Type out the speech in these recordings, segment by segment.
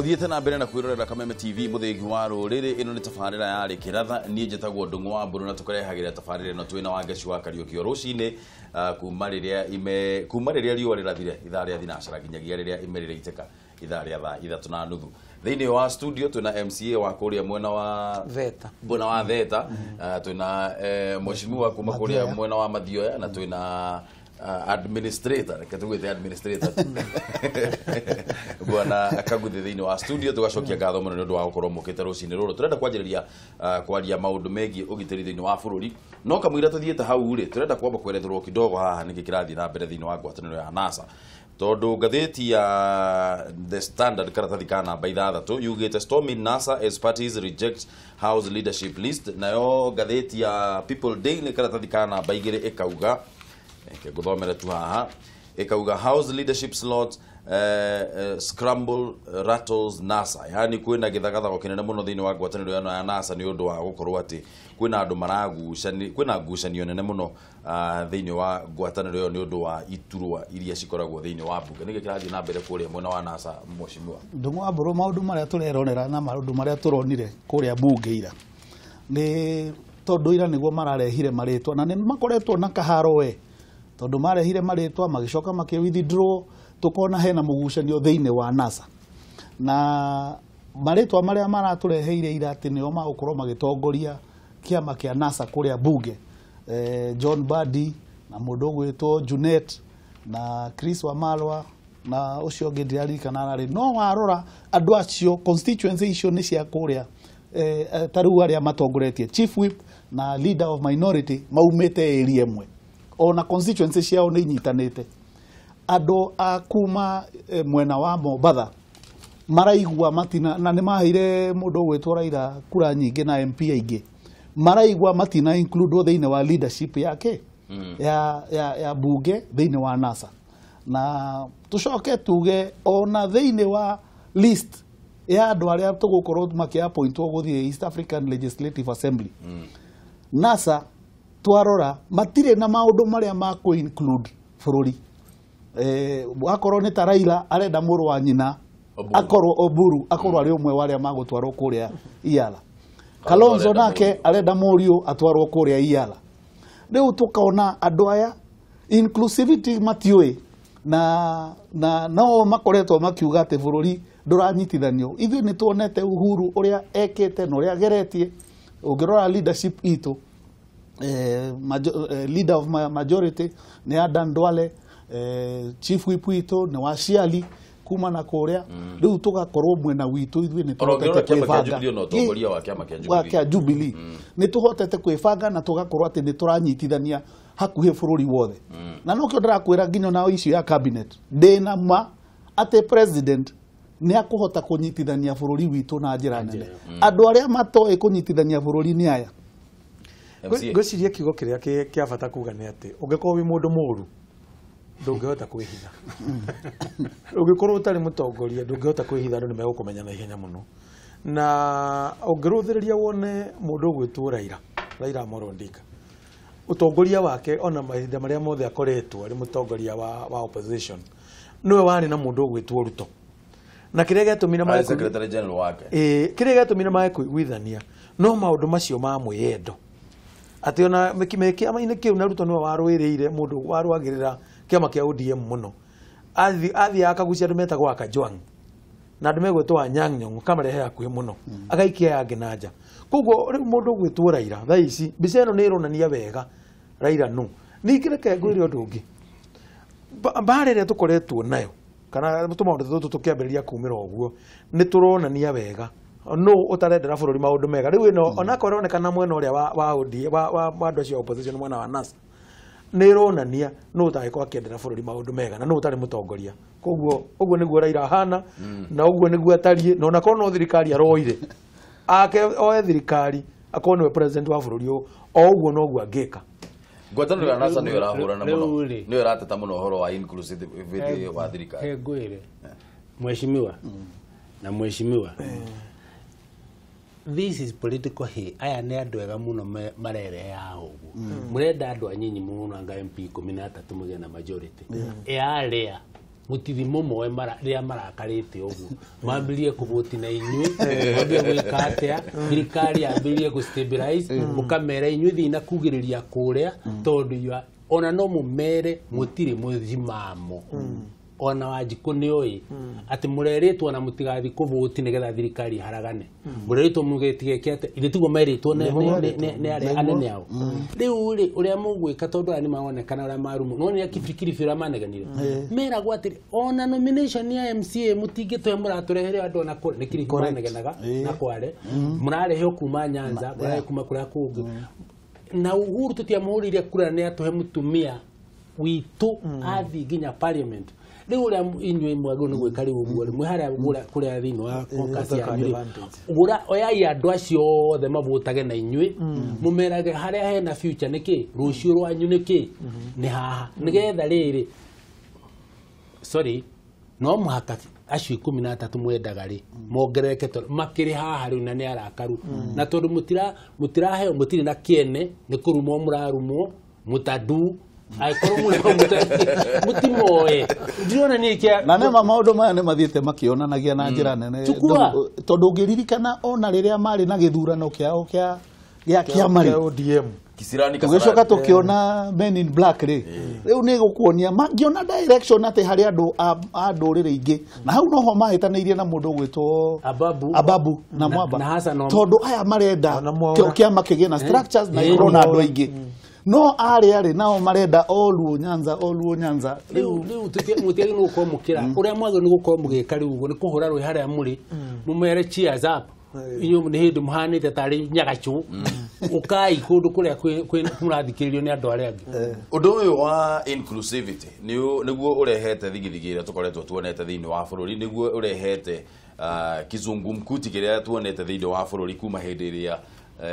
Uthiĩte na mbere na kwĩrorera Kameme TV mũthĩgi wa rũrĩrĩ. Ĩno nĩ tabarĩra ya Rĩkĩratha. Niĩ njĩtagwo Ndung'u wa Mbũrũ na tũkarehagĩra tabarĩra ĩno twĩna Wangeci wa Kariũki o rũcinĩ, kuma rĩrĩa riũa rĩrathire ithaa rĩa thinacara nginyagia rĩrĩa ime rĩraitĩka ithaa rĩa thaa 3:30. Thĩinĩ wa studio twĩna MCA wa kũrĩa mwena wa Theta. Mwena wa Theta, twĩna mheshimiwa kuma kũrĩa mwena wa Mathioya, na twĩna administrator, reke tugwĩte administrator, Bwana Kaguthi thĩinĩ wa studio. Tũgacokia ngatho mũno nĩ ũndũ wa gũkorwo mũkĩte rũcinĩ rũrũ. Tũrenda kwanjĩrĩria kwaria maũndũ megiĩ ũgitĩri thĩinĩ wa bũrũri, no kamũira tũthiĩte hau rĩ, tũrenda kwamba kweretherwo kidogo haha nĩkĩ kĩrathiĩ na mbere thĩinĩ wa ngwatanĩro ya NASA, tondũ ngathĩti ya The Standard karatathi ka namba 6 yugĩte "Storm in NASA as parties reject House leadership list". Nayo ngathĩti ya People Daily karatathi ka namba 2 ĩkauga, reke ngũthomere tu haha, ĩkauga "House leadership slot scramble rattles NASA", yani kwĩna gĩthagathago kĩnene mũno thĩinĩ wa ngwatanĩro ĩno ya NASA nĩ ũndũ wa gũkorwo atĩ kwĩna andũ maragucani, kwĩna ngucanio nene mũno thĩinĩ wa ngwatanĩro ĩyo nĩ ũndũ wa iturwa iria cikoragwo thĩinĩ wa mbunge. Nĩkĩ kĩrathiĩ na mbere kũrĩa mwena wa NASA, mheshimiwa? Ndung'u wa Mbũrũ, maũndũ marĩa tũrerorera na maũndũ marĩa tũronire kũrĩa mbunge ira, nĩ tondũ ira nĩguo mararehire marĩtwa na nĩ makoretwo na kaharo we, tondũ marehire marĩtwa magĩcoka makĩ withdraw, tũkona hena mũgucanio thĩinĩ wa NASA. Na marĩtwa marĩa maratũreheire ira atĩ nĩo magũkorwo magĩtongoria kĩama kĩa NASA kũrĩa bunge, John Mbadi na mũndũ ũgwĩtwo Junet na Chris Wamalwa na ũcio ũngĩ ndiraririkana ararĩ. No warora andũ acio, constituency icio nĩ cia kũrĩa, ta rĩu arĩa matongoretie, chief whip na leader of minority, maumĩte area ĩmwe, ona constituency ciao nĩ inyitanĩte. Andũ a kuma mwena wa Mombatha maraigua matina, na nĩ maheire mũndũ ũgwĩtwo Raila kura nyingĩ na MP aingĩ, maraigua matina include thĩinĩ wa leadership yake ya bunge thĩinĩ wa NASA. Na tũcoke tuge ona thĩinĩ wa list ya andũ arĩa tũgũkorwo makĩappointwo gũthiĩ East African Legislative Assembly, NASA twarora matirĩ na maũndũ marĩa ma kũ include bũrũri. Wakorwo nĩ ta Raila arenda mũrũ wa nyina Oburu. Akorwo Oburu akorwo arĩ ũmwe wa arĩa magũtwarwo kũrĩa EALA. Kalonzo arenda nake mũriũ. Arenda mũriũ atwarwo kũrĩa EALA. Rĩu tũkona andũ aya inclusivity matiũĩ, na no makoretwo makiuga atĩ bũrũri ndũranyitithanio. Ithuĩ nĩ tuonete Uhuru ũrĩa ekĩte na ũrĩa ageretie. Ũngĩrora leadership itũ, leader of majority nĩ Adan Duale, chief whip witũ nĩ Washiali kuma na kũrĩa. Rĩu tũgakorwo mwena witũ ithuĩ nĩ Ona ũngĩrora tũhotete kĩama kĩa kwĩbanga. Jubilee, ona ũtongoria wa kĩama kĩa Wa Jubilee. Kĩa Jubilee nĩ tũhotete kwĩbanga na tũgakorwo atĩ nĩ tũranyitithania hakuhĩ bũrũri wothe. Na nokĩo ndĩrakwĩra nginya na issue ya cabinet, ndĩna ma atĩ president nĩ akũhota kũnyitithania bũrũri witũ na njĩra nene. Andũ arĩa matoĩ kũnyitithania bũrũri nĩ aya. MCA. Ngwĩciria kiugo kĩrĩa kĩa bata kuga nĩ atĩ ũngĩkorwo wĩ mũndũ mũũru ndũngĩhota kwĩhitha. Ũngĩkorwo ũtarĩ mũtongoria ndũngĩhota kwĩhitha, andũ nĩ megũkũmenya na ihenya mũno. Na ũngĩrũthĩrĩria wone mũndũ ũgwĩtwo Raila Amolo Odinga, ũtongoria wake ona mahinda marĩa mothe akoretwo arĩ mũtongoria wa opposition, nĩwe warĩ na mũndũ ũgwĩtwo Ruto, na kĩrĩa gĩatũmire Arĩ mage secretary general wake. Ĩĩ, kĩrĩa gĩatũmire mage kũiguithania no maũndũ macio ma mwĩyendo, atĩ ona me kĩama-inĩ kĩu na Ruto nĩwe warũĩrĩire, mũndũ warũagĩrĩra kĩama kĩa ODM mũno. Athiaga akagucia andũ metagwo Akajwang na andũ megwĩtwo Anyang' Nyong'o, kamarehe hakuhĩ mũno, agaikia aya angĩ na nja. Koguo rĩu mũndũ ũgwĩtwo Raila thaa ici, mbica ĩno nĩ ĩronania wega Raila nũ. Ningĩ reke ngwĩre ũndũ ũngĩ. Mbara ĩrĩa tũkoretwo nayo kana tũmaũndũ tũtũ tũkĩambĩrĩria kumĩra ũguo nĩ tũronania wega nũ ũtarendera bũrũri maũndũ mega. Rĩu ĩno onakorwo ĩronekana mwena ũrĩa wa ODM, wa andũ acio a opposition mwena wa NASA, nĩ ĩronania nũ ũtangĩkorwo akĩendera bũrũri maũndũ mega na nũ ũtarĩ mũtongoria. Koguo ũguo nĩguo Raila ahana na ũguo nĩguo atariĩ, na onakorwo no thirikari aroire ake oe thirikari akorwo nĩwe president wa bũrũri ũyũ, o ũguo noguo angĩka. Ngwatanĩro ya NASA nĩyo ĩrahũrana mũno, Rĩu rĩ. nĩyo ĩrateta mũno ũhoro wa inclusivity wa thirikari. He ngwĩre mheshimiwa na mheshimiwa, this is political hay. Aya nĩ andũ ega mũno marereha ũguo mũrenda andũ anyinyi mũno, anga MP 13 mũgĩe na majority yarĩa. Mutithi mumoe rĩrĩa marakarĩte ũguo mambĩrĩrie kũvũti na inyuĩ mambĩrĩrie gwĩka atĩa thirikari yambĩrĩrie gũ stabilize mũkamera inyuĩ thiĩ na kugĩrĩria kũrĩa tondũ ona no mũmere mũtirĩ mũthimamo ona Wanjikũ nĩ oĩ atĩ mũrerĩtwo na mũtigathiĩ kũvũti nĩgetha thirikari iharagane mũrerĩtwo mũgetigeke atĩ ithe tiguo merĩtwo nĩ arĩa anene ao rĩu rĩ ũrĩa mũgwĩka tondũ aya nĩ maronekana ũrĩa marumu no nĩ Kibirikiri ũrĩa manegenire meragwo atĩrĩ ona nomination ya MCA mũtingĩtũhe mũratũrehere andũ ona kũrĩa nĩ Kiribi manegenaga na Kware mũrareheo kuma Nyanza mũrarehe kuma kũrĩa kũngĩ na Uhuru tũtiamũhũrĩire kura nĩ atũhe mũtumia witũ athiĩ nginya parliament rĩu ũrĩa inyuĩ mwagĩrĩirwo nĩ gwĩka rĩu ũguo rĩ mwĩ harĩa kũrĩa thĩinĩ wa caucus yanyu rĩ gũra oyai andũ acio othe mavũtage na inyuĩ mũmerage harĩa hena future nĩ kĩ rũciũ rwanyu nĩ kĩ nĩ haha nĩgetha rĩrĩ sorry no mũhaka acio 13 mwendaga rĩ mongerereke tondũ makĩrĩ haha rĩu na nĩ arakaru na tondũ mũtiraheo mũtirĩ na kĩene nĩ kũrumwo mũrarumwo mũtadu aikorwo mũtimoe ndirona nĩ kĩa na nĩ maũndũ maya nĩ mathiĩte makĩonanagia na njĩra nene tondũ ũngĩririkana ona rĩrĩa marĩ na gĩthurano kĩao kĩa kĩama rĩ ODM Kisirani tũgĩcoka tũkĩona Men in Black rĩ rĩu nĩ gũkuonia mangĩona direction atĩ harĩ andũ a ndũrĩrĩ ingĩ na hau noho mahĩtanĩirie na mũndũ ũgwĩtwo Ababu na Mwamba tondũ aya marenda kĩama kĩgĩe na structures na ikorwo na andũ aingĩ no arĩa nao marenda o Luo Nyanza o Luo Nyanza rĩu mũtiagĩrĩirwo nĩ gũkorwo mũkĩra ũrĩa mwagĩrĩirwo nĩ gũkorwo mũgĩka rĩu ũguo nĩ kũhũra rwĩ harĩa mũrĩ mũmere cheers up inyuĩ nĩ hĩndĩ mũhanĩte tarĩ nyagacũ ũkai kũndũ kũrĩa mũrathikĩrĩrio nĩ andũ arĩa angĩ. Ũndũ ũyũ wa inclusivity nĩguo ũrehete thigithigi ĩrĩa tũkoretwo tuonete thĩinĩ wa bũrũri nĩguo ũrehete kizungumkuti kĩrĩa tuonete thĩinĩ wa bũrũri kuma hĩndĩ ĩrĩa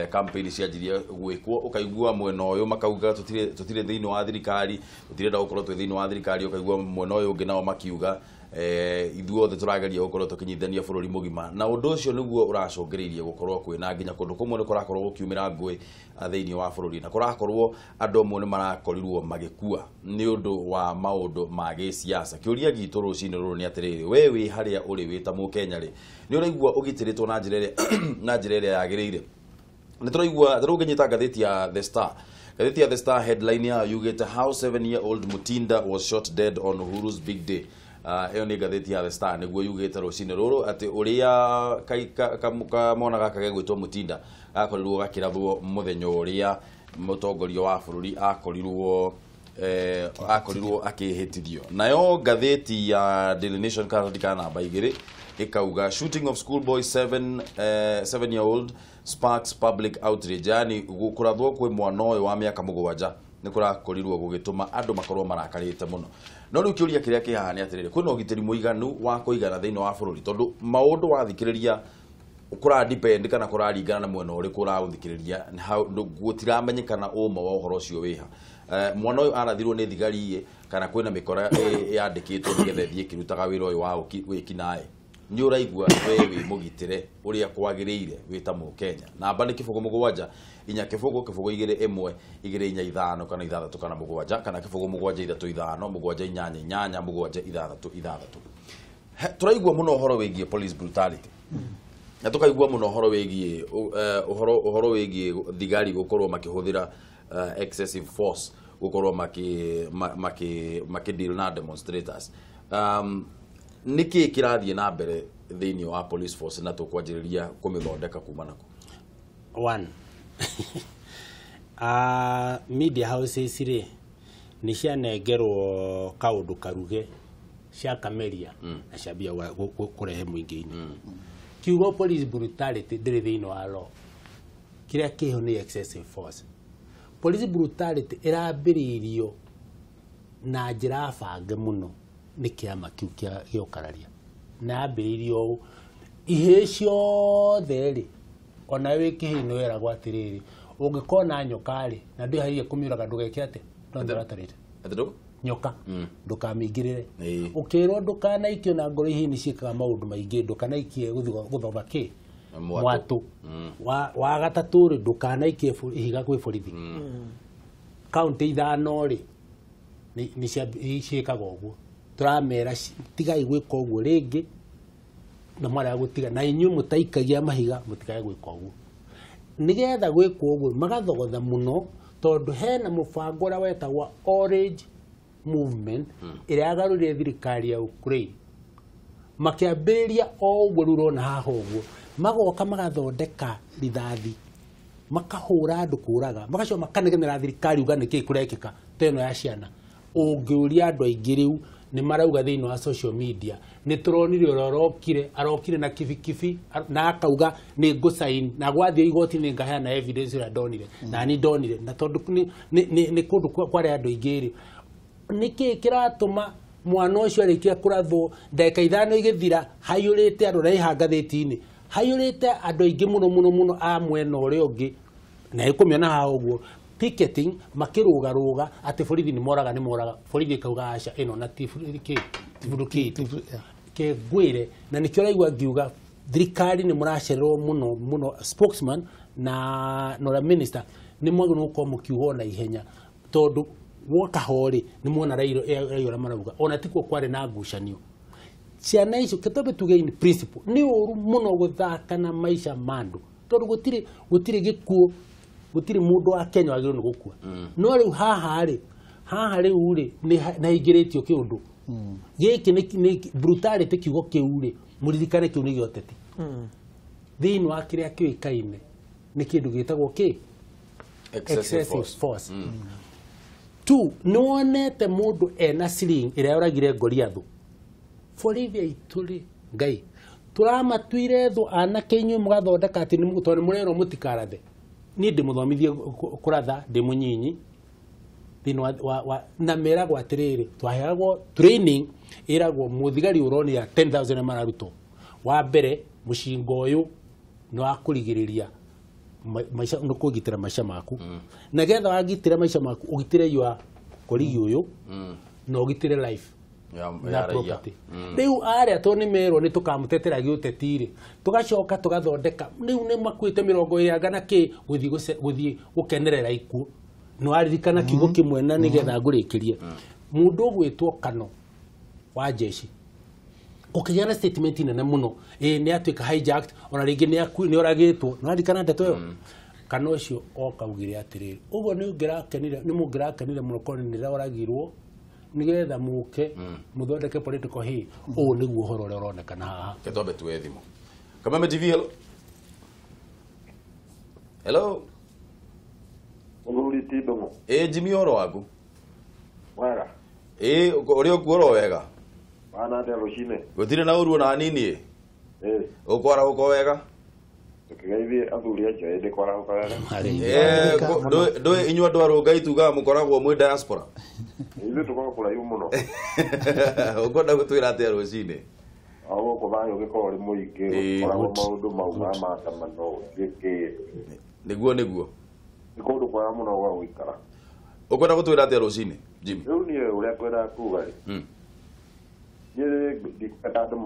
campaign cianjirie gwĩkwo ũkaigua mwena ũyũ makauga tũtirĩ thĩinĩ wa thirikari tũtirenda gũkorwo twĩ thĩinĩ wa thirikari ũkaigua mwena ũyũ ũngĩ nao makiuga ithuothe tũrageria gũkorwo tũkĩnyitithania bũrũri mũgima na ũndũ ũcio nĩguo ũracũngĩrĩirie gũkorwo kwĩna nginya kũndũ kũmwe nĩ kũrakorwo gũkiumĩra ngũĩ thĩinĩ wa bũrũri na kũrakorwo andũ amwe nĩ marakorirwo magĩkua nĩ ũndũ wa maũndũ ma gĩsiasa. Kĩũria gitũ rũcinĩ rũrũ nĩ atĩrĩrĩ we wĩ harĩa ũrĩ wĩ ta Mũkenya rĩ nĩ ũraigua ũgitĩrĩtwo na njĩra ĩrĩa yagĩrĩire? Nĩ tũraigua tũrũngĩnyita ngathĩti ya The Star. Ngathĩti ya The Star headline yayo yugĩte how 7-year-old Mutinda was shot dead on Uhuru's big day. Ĩyo nĩ ngathĩti ya The Star nĩguo yugĩte rũcinĩ rũrũ atĩ ũrĩa kamwana gaka gegwĩtwo Mutinda gakorirwo gakĩrathwo mũthenya ũrĩa mũtongoria wa bũrũri akorirwo akĩhĩtithio. Nayo ngathĩti ya Daily Nation karatathi ka namba 2 ikauga shooting of schoolboy 7-year-old sparks public outrage, yani kũrathwo kwĩ mwana ũyũ wa mĩaka 7 nĩ kũrakorirwo gũgĩtũma andũ makorwo marakarĩte mũno. No rĩu kĩũria kĩrĩa kĩ haha nĩ atĩrĩrĩ kwĩna ũgitĩri mũiganu wa kũigana thĩinĩ wa bũrũri tondũ maũndũ wathikĩrĩria kũra depend kana kũraringana na mwena ũrĩkũ ũraũthikĩrĩria gũtiramenyekana ũma wa ũhoro ũcio wĩha. Mwana ũyũ arathirwo nĩ thigari kana kwĩna mĩkora yandĩkĩtwo nĩgetha ĩthiĩ ĩkĩrutaga wĩra ũyũ wa wĩkinaĩ. Nĩ ũraigua we wĩ mũgitĩre ũrĩa kwagĩrĩire wĩ ta Mũkenya? Namba nĩ 0 7 4 0 0 2 1 2 4 5 kana 6 kana 7 kana 0 7 3 5 7 8 8 7 6 6. Tũraigua mũno ũhoro wĩgiĩ police brutality na tũkaigua mũno ũhoro wĩgiĩ ũhoro wĩgiĩ thigari gũkorwo makĩhũthĩra excessive force gũkorwo makĩ deal na demonstrators. Nĩkĩ kĩrathiĩ na mbere thĩinĩ wa police force na tũkwanjĩrĩria kũmĩthondeka kuma nako? One media houses rĩ nĩ cianengerwo kaũndũ karuge cia kameria na ciambia kũrehe mũingĩ-inĩ. Kiugo police brutality ndĩrĩ thĩinĩ wa law, kĩrĩa kĩho nĩ excessive force. Police brutality ĩrambĩrĩirio na njĩra bange mũno nĩ kĩama kĩu kĩa ũkararia na yambĩrĩirio ũũ ihĩĩ ciothe rĩ ona wĩ kĩhĩĩ nĩ weragwo atĩrĩrĩ ũngĩkona nyoka rĩ na ndwĩharie kũmĩũraga ndũgeke atĩ no ndũratarĩte nyoka ndũkamĩingĩrĩre ũkĩrwo ndũkanaikie na ngoro ihĩĩ nĩ ciĩkaga maũndũ maingĩ ndũkanaikie gũthoba kĩ mwatũ wa gatatũ rĩ ndũkanaikie ihiga kwĩ borithi kaunti 5 rĩ nĩ ciĩkaga ũguo. Tũramera tigai gwĩka ũguo rĩngĩ na mwarega gũtiga na inyuĩ mũtaikagia mahiga mũtikae gwĩka ũguo. Nĩgetha gwĩkwo ũguo magathogotha mũno tondũ hena mũbango ũrĩa wetagwo Orange Movement ĩrĩa yagarũrire thirikari ya Ukraine. Makĩambĩrĩria o ũguo rĩu ũrona haha ũguo magoka magathondeka rithathi makahũra andũ kũraga magacoka makanegenera thirikari uga nĩkĩĩ kũrekĩka ta ĩno ya ciana. Ũngĩũria andũ aingĩ rĩu nĩ marauga thĩinĩ wa social media nĩ tũronire ũrĩa ũrokire arokire na kibikibi na akauga nĩ ngũcain na gwathiĩ igoti nĩ ngaheana evidence ĩrĩa ndonire na ni ndonire na tondũ nĩ kũndũ kwarĩ andũ aingĩ rĩ nĩkĩĩ kĩratũma mwana ũcio arĩkia kũrathwo ndagĩka 5 igĩthira haiyũrĩte andũ na ĩha ngathĩti-inĩ haiyũrĩte andũ aingĩ mũno mũno mũno a mwena ũrĩa ũngĩ na ĩkũmĩona haha ũguo picketing makĩrũgarũga atĩ borithi nĩ moraga borithi ĩkauga aca ĩno na tibundukĩte ke ngwĩre na nĩkĩo ũraigua ngiuga thirikari nĩ mũracererwo mũno mũno spokesman na ũrĩa minister nĩ mwagĩrĩirwo gũkorwo mũkiuga ona ihenya tondũ woka ho rĩ nĩ muona raia ũrĩa marauga ona tikuo kwarĩ na ngucanio ciana icio kĩtombe tuge in principle nĩ ũru mũno gũthaka na maica ma andũ tondũ gũtirĩ gĩkuũ gũtirĩ mũndũ wa Kenya wagĩrĩirwo nĩ gũkua no rĩu haha rĩu rĩ nĩ haingĩrĩtio kĩũndũ gĩkĩ nĩ brutality kiugo kĩu rĩ mũririkane kĩu nĩ gĩoteti thĩinĩ wa kĩrĩa kĩũĩkaine nĩ kĩndũ gĩtagwo kĩ excessive force. Two, nĩ wonete mũndũ ena sling ĩrĩa yoragire Goliath borithi aitũ rĩ Ngai tũramatuire thũ anake inyuĩ mũgathondeka atĩ tondũ nĩ mũrerwo mũtikarathe niĩ ndĩmũthomithie kũratha ndĩ mũnyinyi thĩinĩ wa na meragwo atĩrĩrĩ twaheagwo training ĩragwo mũthigari ũronia 10,000 mararutwo wa mbere mũcinga ũyũ nĩ wa kũrigĩrĩria maica nĩ kũgitĩra maica maku na getha wagitĩra maica maku ũgitĩre yua korigi ũyũ na ũgitĩre life na property rĩu arĩa tondũ nĩ merwo nĩ tũkamũtetera gĩũteti rĩ tũgacoka tũgathondeka rĩu nĩ makuĩte 20 anga na kĩ gũthiĩ gũkenerera ikuũ nĩ waririkana kiugo kĩmwe na nĩgetha ngũrĩkĩrie mũndũ ũgwĩtwo Kano wa jeshi ũkĩgĩa na statement nene mũno ĩ nĩ atuĩka hijacked ona rĩngĩ nĩ oragĩtwo nĩ waririkana ndeto ĩyo Kano ũcio okaugire atĩrĩrĩ ũguo nĩ mũngĩrakenire mũno korwo nĩ ndĩroragirwo nigetha muke muthondeke political hay ũũ nĩguo ũhoro ũrĩa ũronekana haha. Ketwambe tuwe thimũ. Kameme TV, hello. Hello. Mũthuri ti Ndung'u. Ĩ Jimmy ũhoro waku? Wega. Ĩ ũrĩ ũkuo wega? Wana atĩa rũcinĩ? Gũtirĩ na ũru ona hanini ĩ. Ĩ. Ũkwarahũka wega? Tũkĩgeithie athuri acio ĩndĩ kwarahũka wega. Ndũĩ inyuĩ andũ a Rũngai tugaga mũkoragwo mwĩ diaspora. Ithuĩ tũkoragwo kũraihu mũno. Ũkwenda gũtwĩra atĩa rũcinĩ? O gũkũ thayũ ũgĩkorwo ũrĩ mũingĩ gũkoragwo maũndũ mau ma maandamano gũtirĩ. Nĩguo nĩguo. Nĩ kũndũ kwega mũno gwa gũikara. Ũkwenda gũtwĩra atĩa rũcinĩ Jimmy? Rĩu niĩ ũrĩa ngwendaga kuga rĩ, niĩ ndikwenda andũ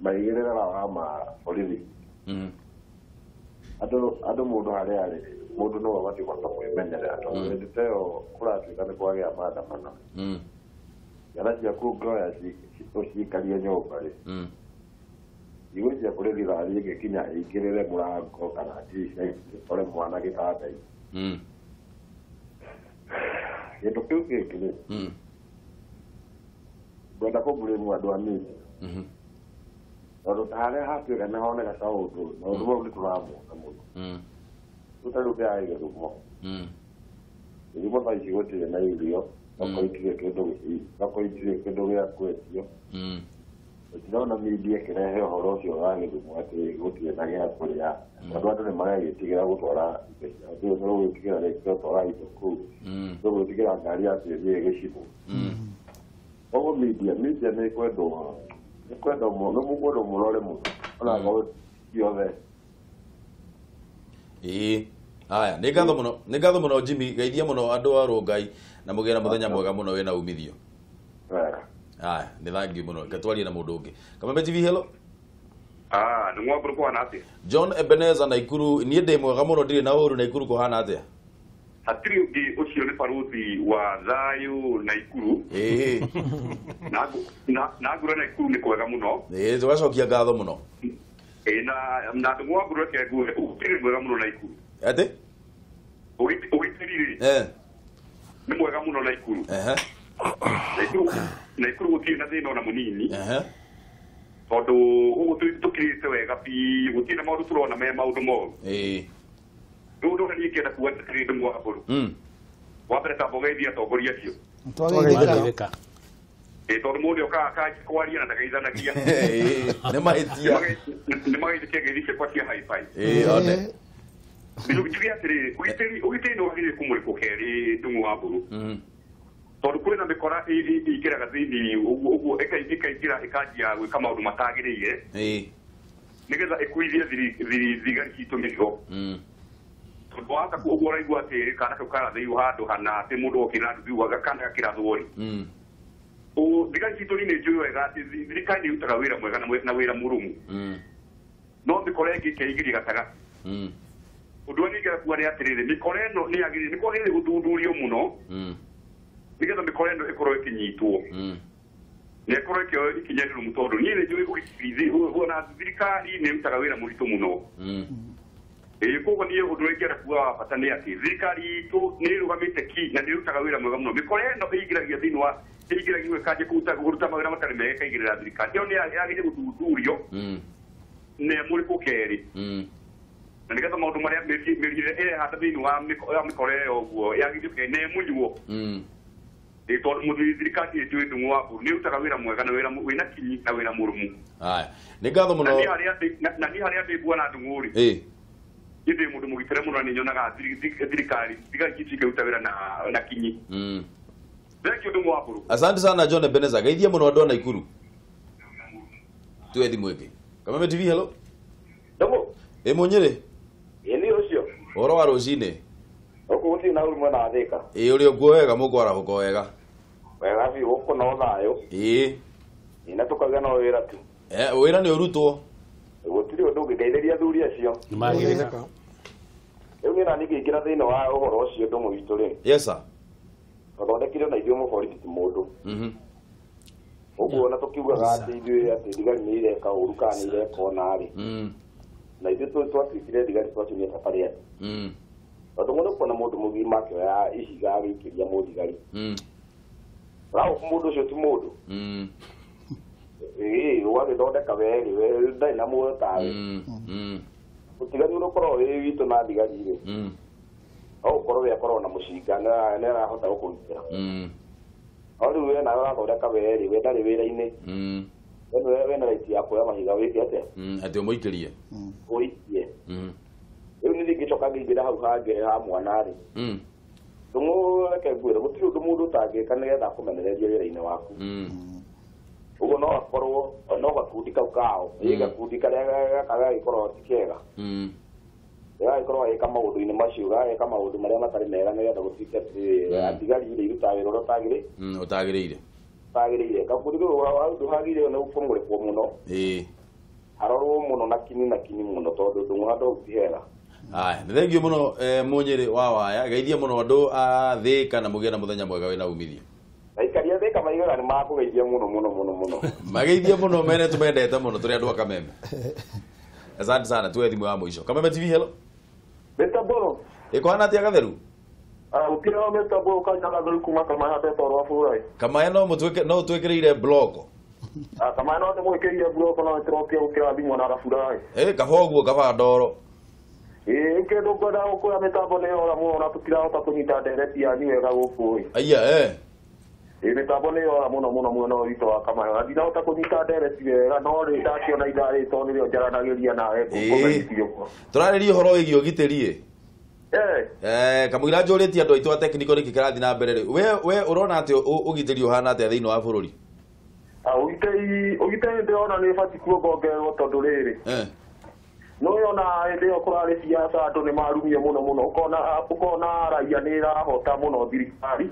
maigĩrĩre lawama borithi. Andũ mũndũ harĩa arĩ mũndũ no abatiĩ kũhota kwĩmenyerera tondũ hĩndĩ ta ĩyo kũratuĩka nĩ kwagĩa maandamano ciana ciaku ũngĩoya ũcikarie nyũmba rĩ igũikia kũrĩ rithathi ĩngĩkinya ĩingĩrĩre mũrango kana ndirica ĩkore mwana gĩtanda-inĩ. Kĩndũ kĩu kĩngĩ rĩ ngwenda kũmblame andũ a media tondũ ta harĩa hatuĩka nĩ honeka kaũndũ maũndũ mau nĩ tũramona mũno. Rĩu ta rĩu ndĩrarĩ Gĩthumo. Gĩthumo thaa ici gũtirĩ na irio, thoko itirĩ kĩndũ gĩa kwendio. Tũtirona media ĩkĩrehe ũhoro ũcio wa Gĩthumo atĩ gũtirĩ na gĩa kũrĩa tondũ andũ nĩ maragĩtigĩra gũtwara indo ciao. Nĩ ũgwĩtigĩra rĩngĩ gũtwara indo kũu, nĩ ũgwĩtigĩra ngari yaku ĩthiĩ ĩgĩcinwo. Koguo media nĩ ĩkwendwo nĩ mũkwendwo mũrore mũno ona ngorwo ciothe. Ĩĩ haya nĩ ngatho mũno Jimmy geithia mũno andũ a Rũngai na mũgĩe na mũthenya mwega mũno wĩna umithio. Wega. Haya nĩ thank you mũno reke twarie na mũndũ ũngĩ. Kameme TV, hello. Nĩ ng'ombe kũhana atĩa? John Ebenezer Naikuru niĩ ndĩ mwega mũno ndirĩ na ũru. Naikuru kũhana atĩa? Hatirĩ ũngĩ ũcio nĩ barũthi wa thayũ Naikuru. Na ngũrwe Naikuru nĩ kwega mũno. Tũgacokia ngatho mũno. Na ndũng'ũ wa ngũrwe reke nguhe ũgitĩri mwega mũno Naikuru. Atĩ? Ũgitĩri rĩ nĩ mwega mũno Naikuru. Naikuru gũtirĩ na thĩna ona mũnini. Tondũ ũguo tũkirĩte wega biũ gũtirĩ na maũndũ tũrona me maũndũ moru. Rĩu ũndũ ũrĩa niĩ ingĩenda kuuga nĩ atĩrĩrĩ ndũng'ũ wa mbũrũ. Wa mbere ta mbogeithie atongoria acio. Twageithĩka. Tondũ mũndũ okaga akanjia kwaria na ndageithanagia. Nĩ mahĩtia. Nĩ mageithĩke ngeithi ciakwa cia hi-fi. One. Njuge atĩrĩrĩ, ũgitĩri nĩ wagĩrĩire kũmũrĩkwo kerĩ ndũng'ũ wa mbũrũ. Tondũ kwĩna mĩkora ĩingĩraga thĩinĩ ũguo ĩkaingĩra ĩkanjia gwĩka maũndũ matagĩrĩire. Nĩgetha ĩkuithie thigari citũ mĩrigo. Tondũ waka ũguo ũraigua atĩ kana kau karathĩirwo handũ hana atĩ mũndũ okĩra na nduthi ugaga kana gakĩrathwo rĩ. Thigari citũ niĩ nĩ njũĩ wega atĩ thirikari nĩ ĩrutaga wĩra mwega na wĩra mũrũmu. No mĩkora ĩngĩ ĩkeingĩria gatagatĩ. Ũndũ ũrĩa ningĩenda kuga nĩ atĩrĩrĩ, mĩkora ĩno nĩ yagĩrĩire, nĩ kwagĩrĩire gũthuthurio mũno. Nĩgetha mĩkora ĩno ĩkorwo ĩkĩnyitwo. Na ĩkorwo ĩkĩoywo ikinya rĩrũmu tondũ niĩ nĩ njũĩ ũgitĩri ona thirikari nĩ ĩrutaga wĩra mũritũ mũno. Koguo niĩ ũndũ ũrĩa ingĩenda kuga wa bata nĩ atĩ thirikari itũ nĩ ĩrũgamĩte ki na nĩ ĩrutaga wĩra mwega mũno. Mĩkora ĩno ĩingĩragia thĩinĩ wa ĩingĩragia ĩkanjia kũruta mawĩra matarĩ mega ĩkaigĩrĩra thirikari. Ĩyo nĩ yagĩrĩire gũthuthurio na ĩmũrĩkwo kerĩ. Na nĩgetha maũndũ marĩa mĩrire ĩrehanda thĩinĩ wa mĩkora ĩyo ũguo yagĩrĩire na ĩmunywo. Tondũ mũthuri thirikari nĩ njũĩ ndũng'ũ wa mbũrũ nĩ ĩrutaga wĩra mwega na wĩra wĩna kinyi na wĩra mũrũmu. Haya, nĩ ngatho mũno. Na niĩ harĩa ndĩ nguona ndũng'ũ rĩ, niĩ ndĩ mũndũ mũgitĩre mũno na nĩ nyonaga thirikari citũ ikĩruta wĩra na kinyi. Thank you ndũng'ũ wa mbũrũ. Asante sana John Ebenezer. Geithia mũno andũ a Naikuru. Tuwe thimũ ĩngĩ. Kameme TV, hello. Ndũng'ũ. Mũnyĩrĩ. Nĩ ũcio. Ũhoro wa rũcinĩ. Gũkũ gũtirĩ na ũru mwena wa Thĩka. Ũrĩ okuo wega mũkwarahũka wega. Wega biũ gũkũ no thayũ. Na tũkauga no wĩra tu. Wĩra nĩ ũrutwo. Gũtirĩ ũndũ ũngĩndeithĩria athuri acio. Nĩmagĩrĩka. Rĩu niĩ nani ngĩingĩra thĩinĩ wa ũhoro ũcio ndũng'ũ witũ rĩ. Yes sir. Tũthondekire na ithuĩ mũborithi ti mũndũ. Ũguo ona tũkiugaga atĩ ithuĩ atĩ thigari nĩ ireka ũru kana nĩ ireka ũna rĩ. Na ithuĩ twatuĩkire thigari twatumia thabarĩ atĩ. Tondũ mũndũ kuona mũndũ mũgima akĩoya ihiga agĩikĩria mũthigari. Mũndũ ũcio ti mũndũ. Ũgagĩthondeka we rĩ, we ndarĩ na muoyo tawe. Ũtiganu ũrĩa ũkoragwo wĩ witũ na thigari rĩ, no ũkorwo we akorwo na mũcinga nĩ arahota gũkũgitĩra. No rĩu we nawe ũrathondeka we rĩ, we ndarĩ wĩra-inĩ. We na right ya kuoya mahiga wĩke atĩa? Atĩ ũmũikĩrie. Ũikie. Rĩu niĩ ngĩcoka ngĩingĩra hau hangĩ ha mwana rĩ. Ndũng'ũ reke ngwĩre gũtirĩ ũndũ mũndũ ũtangĩka nĩgetha akũmenererie wĩra-inĩ waku. Ũguo no akorwo no gakundi kau kao, gakundi karĩa gaka gagĩkorwo ti kega. Gagĩkorwo gagĩka maũndũ-inĩ macio, gagĩka maũndũ marĩa matarĩ mega nĩgetha gũtuĩke atĩ thigari iria irutaga wĩra ũrĩa ũtagĩrĩire. Ũtagĩrĩire. Gakundi kau ũndũ hagĩrĩire nĩ kũmũrĩkwo mũno. Harorwo mũno na kinyi mũno tondũ ndũng'ũ handũ hau ti hega. Haya, nĩ thengiũ mũno Mũnyĩrĩ wa Waya. Geithia mũno andũ a Thĩka na mũgĩe na mũthenya mwega wĩna umithio. Aikaria Thĩka maigaga nĩ makũgeithia mũno mũno mũno mũno. Mageithia mũno mene tũmendete mũno tũrĩ andũ a Kameme. Asante sana, tuwe thimũ ya mũico. Kameme TV, hello. Mr. Boro. Ĩkũhana atĩa Gatheru? Gũtirĩ o Mr. Boro kanya Gatheru kuma Kamaya handĩtwo rwa bũrũri. Kamaya no mũtwĩkĩrĩire bloko. Kamaya no ndĩmwĩkĩrire bloko no nĩtũrokire gũkĩra thimũ na gaburaĩ. Kaba ũguo kaba ndoro. Kĩndũ ngwenda gũkwĩra mĩtambo nĩ yora mũno na tũtirahota kũnyita ndereti yanyu wega gũkũ ĩ. Aya Mĩtambo nĩ yora mũno mũno mwena ũyũ witũ wa Kamaya na ndirahota kũnyita ndereti wega no rĩ ndakĩona ithaa rĩrĩ tondũ nĩrĩo njaranagĩria nawe ngũkũmenyithia ũguo. Tũrarĩria ũhoro wĩgiĩ ũgitĩri ĩ. Kamũira njũrĩtie andũ aitũ a technical nĩkĩ kĩrathiĩ na mbere rĩ. We ũrona atĩ ũgitĩri ũhana atĩa thĩinĩ wa bũrũri? Ũgitĩri ndĩrona nĩ ũbatiĩ kuongongererwo tondũ rĩrĩ. No yona hĩndĩ ĩyo kũrarĩ siasa andũ nĩ marumire mũno mũno ũkona raia nĩ ĩrahota mũno thirikari.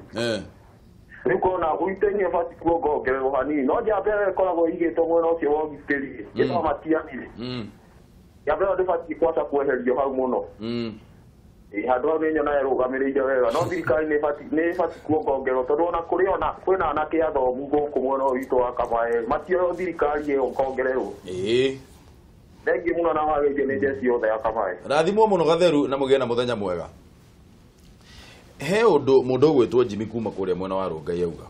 Rĩu ũkona ũgitĩri nĩ ũbatiĩ kuongongererwo hanini no njamba ĩyo ĩkoragwo ĩigĩtwo mwena ũcio wa ũgitĩri ĩtagwo Matiang'i. Njamba ĩyo ndĩbatiĩ kwaca kweherio hau mũno. Handũ hau nĩ nyonaga ĩrũgamĩrĩire wega no thirikari nĩ ĩbatiĩ kuongongerwo tondũ ona kũrĩ ona kwĩna anake athomu gũkũ mwena ũyũ witũ wa Kamae matioywo thirikari ĩyo ĩkongererwo. Thengiũ mũno na wagĩrĩire nĩ njeci yothe ya Kamae. Rathimwo mũno Gatheru na mũgĩe na mũthenya mwega. He ũndũ mũndũ ũgwĩtwo Jimmy kuma kũrĩa mwena wa Rongai auga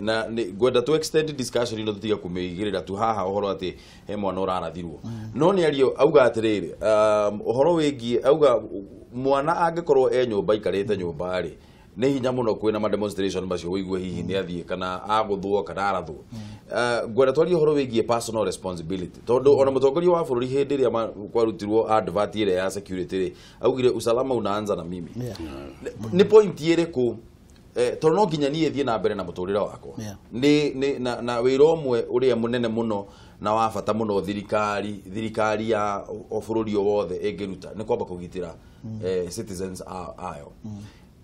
na ngwenda tu extend discussion ino tutiga kũmĩigĩrĩra tu haha ũhoro atĩ he mwana ũrarathirwo no nĩ ario auga atĩrĩrĩ ũhoro wĩgiĩ auga mwana angĩkorwo e nyũmba aikarĩte nyũmba rĩ nĩ hinya mũno kwĩna ma demonstration macio ũigue hihi nĩ athiĩ kana agũthwo kana arathwo. Ngwenda twarie ũhoro wĩgiĩ personal responsibility tondũ ona mũtongoria wa bũrũri hĩndĩ ĩrĩa kwarutirwo advert ĩrĩa ya security rĩ augire usalama unaanza na mimi. Nĩ point ĩrĩkũ tondũ no nginya niĩ thiĩ na mbere na mũtũrĩre wakwa nĩ na wĩra ũmwe ũrĩa mũnene mũno na wa bata mũno thirikari ya o bũrũri o wothe ĩngĩruta nĩ kwamba kũgitĩra citizens ayo.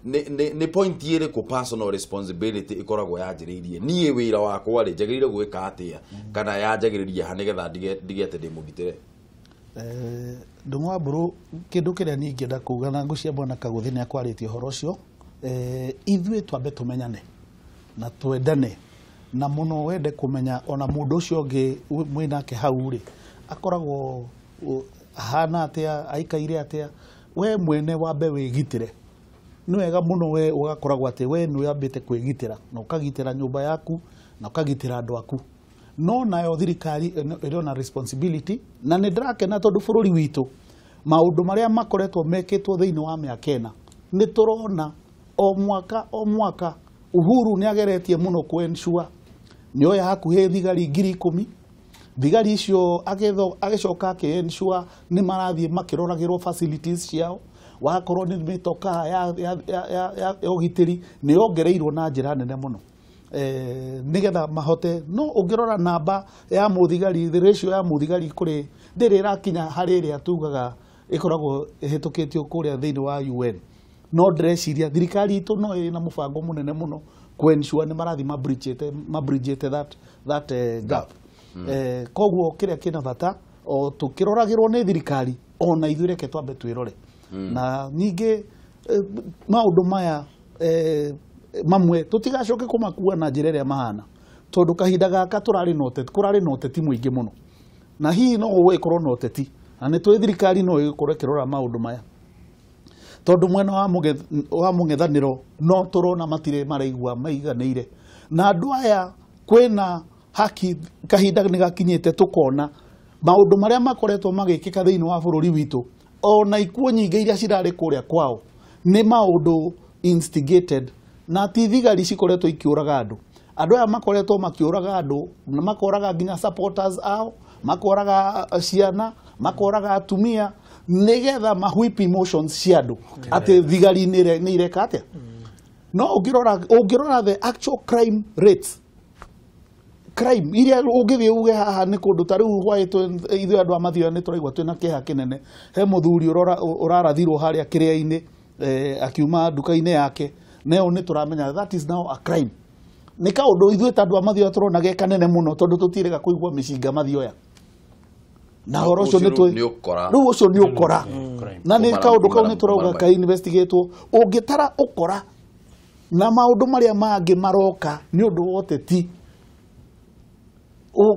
Nĩ point ĩrĩkũ personal responsibility ĩkoragwo yanjĩrĩirie niĩ wĩra wakwa rĩ njagĩrĩire gwĩka atĩa kana yanjagĩrĩria ha nĩgetha ndige atĩ ndĩ mũgitĩre? Ndung'u wa Mburu kĩndũ kĩrĩa niĩ ingĩenda kuga na ngũcia Bwana Kaguthi nĩ akwarĩtie ũhoro ũcio ithuĩ twambe tũmenyane na twendane na mũno wende kũmenya ona mũndũ ũcio ũngĩ mwĩnake hau rĩ akoragwo ahana atĩa aikaire atĩa we mwene wambe wĩgitĩre. Nĩ wega mũno we ũgakoragwo atĩ we nĩ wambĩte kwĩgitĩra na ũkagitĩra nyũmba yaku na ũkagitĩra andũ aku no nayo thirikari ĩrĩ na responsibility na nĩ ndĩrakena tondũ bũrũri witũ maũndũ marĩa makoretwo mekĩtwo thĩinĩ wa mĩaka ĩna nĩ tũrona o mwaka Uhuru nĩ ageretie mũno kũ ensure nĩ oya hakuhĩ thigari 10,000 thigari icio agĩcoka akĩ ensure nĩ marathiĩ makĩroragĩrwo facilities ciao wakorwo nĩ mĩtokaa ya ũgitĩri nĩ yongereirwo na njĩra nene mũno nĩgetha mahote no ũngĩrora namba ya mũthigari the ratio ya mũthigari kũrĩ ndĩrĩ ĩrakinya harĩ ĩrĩa tugaga ĩkoragwo ĩhĩtũkĩtio kũrĩa thĩinĩ wa UN no ndĩreciria thirikari itũ no ĩrĩ na mũbango mũnene mũno kũ ensure nĩ marathiĩ mabridgete that gap. Koguo kĩrĩa kĩna bata o tũkĩroragĩrwo nĩ thirikari ona ithuĩ reke twambe twĩrore na ningĩ maũndũ maya mamwe tũtigacoke kũmakua na njĩra ĩrĩa mahana tondũ kahinda gaka tũrarĩ na ũteti kũrarĩ na ũteti mũingĩ mũno na hihi no gũgĩkorwo na ũteti na nĩ tũĩ thirikari no ĩgĩkorwo ĩkĩrora maũndũ maya tondũ mwena wa mũng'ethanĩro no tũrona matirĩ maraigua maiganĩire na andũ aya kwĩna haki kahinda nĩ gakinyĩte tũkona maũndũ marĩa makoretwo magĩkĩka thĩinĩ wa bũrũri witũ ona ikuũ nyingĩ iria cirarĩ kũrĩa kwao nĩ maũndũ instigated na ti thigari cikoretwo ikĩũraga andũ andũ aya makoretwo makĩũraga andũ na makoraga nginya supporters ao makoraga ciana makoraga atumia nĩgetha ma whip emotions cia andũ atĩ thigari nĩ ireka atĩa no ũngĩrora the actual crime rates crime iria ũngĩthiĩ uge haha nĩ kũndũ ta rĩu hwaĩ ithuĩ andũ a Mathioya nĩ tũraigua twĩna kĩeha kĩnene he mũthuri ũrarathirwo harĩa kĩrĩa-inĩ akiuma nduka-inĩ yake neo nĩ tũramenya that is now a crime nĩ kaũndũ ithuĩ ta andũ a Mathioya tũrona ge kanene mũno tondũ tũtirĩga kũigua mĩcinga Mathioya na ũhoro ũcio nĩ rĩu ũcio nĩ ũkora na nĩ kaũndũ kau nĩ tũrauga ka investigatwo ũngĩtara ũkora na maũndũ marĩa mangĩ maroka nĩ ũndũ wa ũteti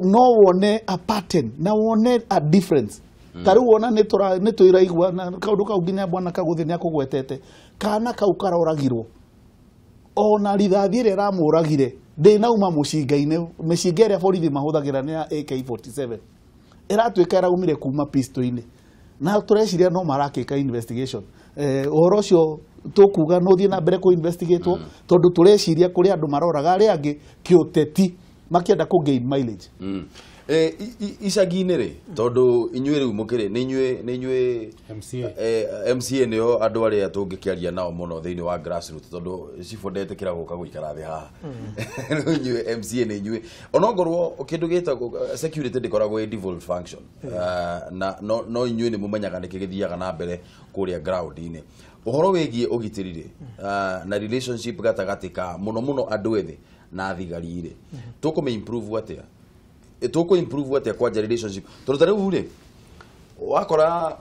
no wone a pattern na wone a difference ta rĩu wona nĩ tũiraigua na kaũndũ kau nginya Bwana Kaguthi nĩ akũgwetete kana kau karoragirwo ona rithathi ĩrĩa ĩramũragire ndĩnauma mũcinga-inĩ mĩcinga ĩrĩa borithi mahũthagĩra nĩ ya AK47 ĩratuĩka ĩraumire kuma pistol-inĩ na tũreciria no marakĩka investigation ũhoro ũcio tũkuga no ũthiĩ na mbere kũ investigatwo tondũ tũreciria kũrĩ andũ maroraga arĩa angĩ kĩũteti makienda kũ gain mileage. Icagi-inĩ rĩ tondũ inyuĩ rĩu mũkĩrĩ nĩ inyuĩ MCA MCA nĩo andũ arĩa tũngĩkĩaria nao mũno thĩinĩ wa grassroots tondũ cibũ ndetĩkĩra gũka gũikara thĩ haha rĩu inyuĩ MCA nĩ inyuĩ onongorwo kĩndũ gĩtagwo security ndĩkoragwo ĩ devolved function na no inyuĩ nĩ mũmenyaga nĩkĩ gĩthiaga na mbere kũrĩa ground-inĩ ũhoro wĩgiĩ ũgitĩri rĩ na relationship gatagatĩ ka mũno mũno andũ ethĩ na thigari rĩ tũkũmĩ improve atĩa tũkũ improve atĩa kwanja relationship tondũ ta rĩu rĩ Wakora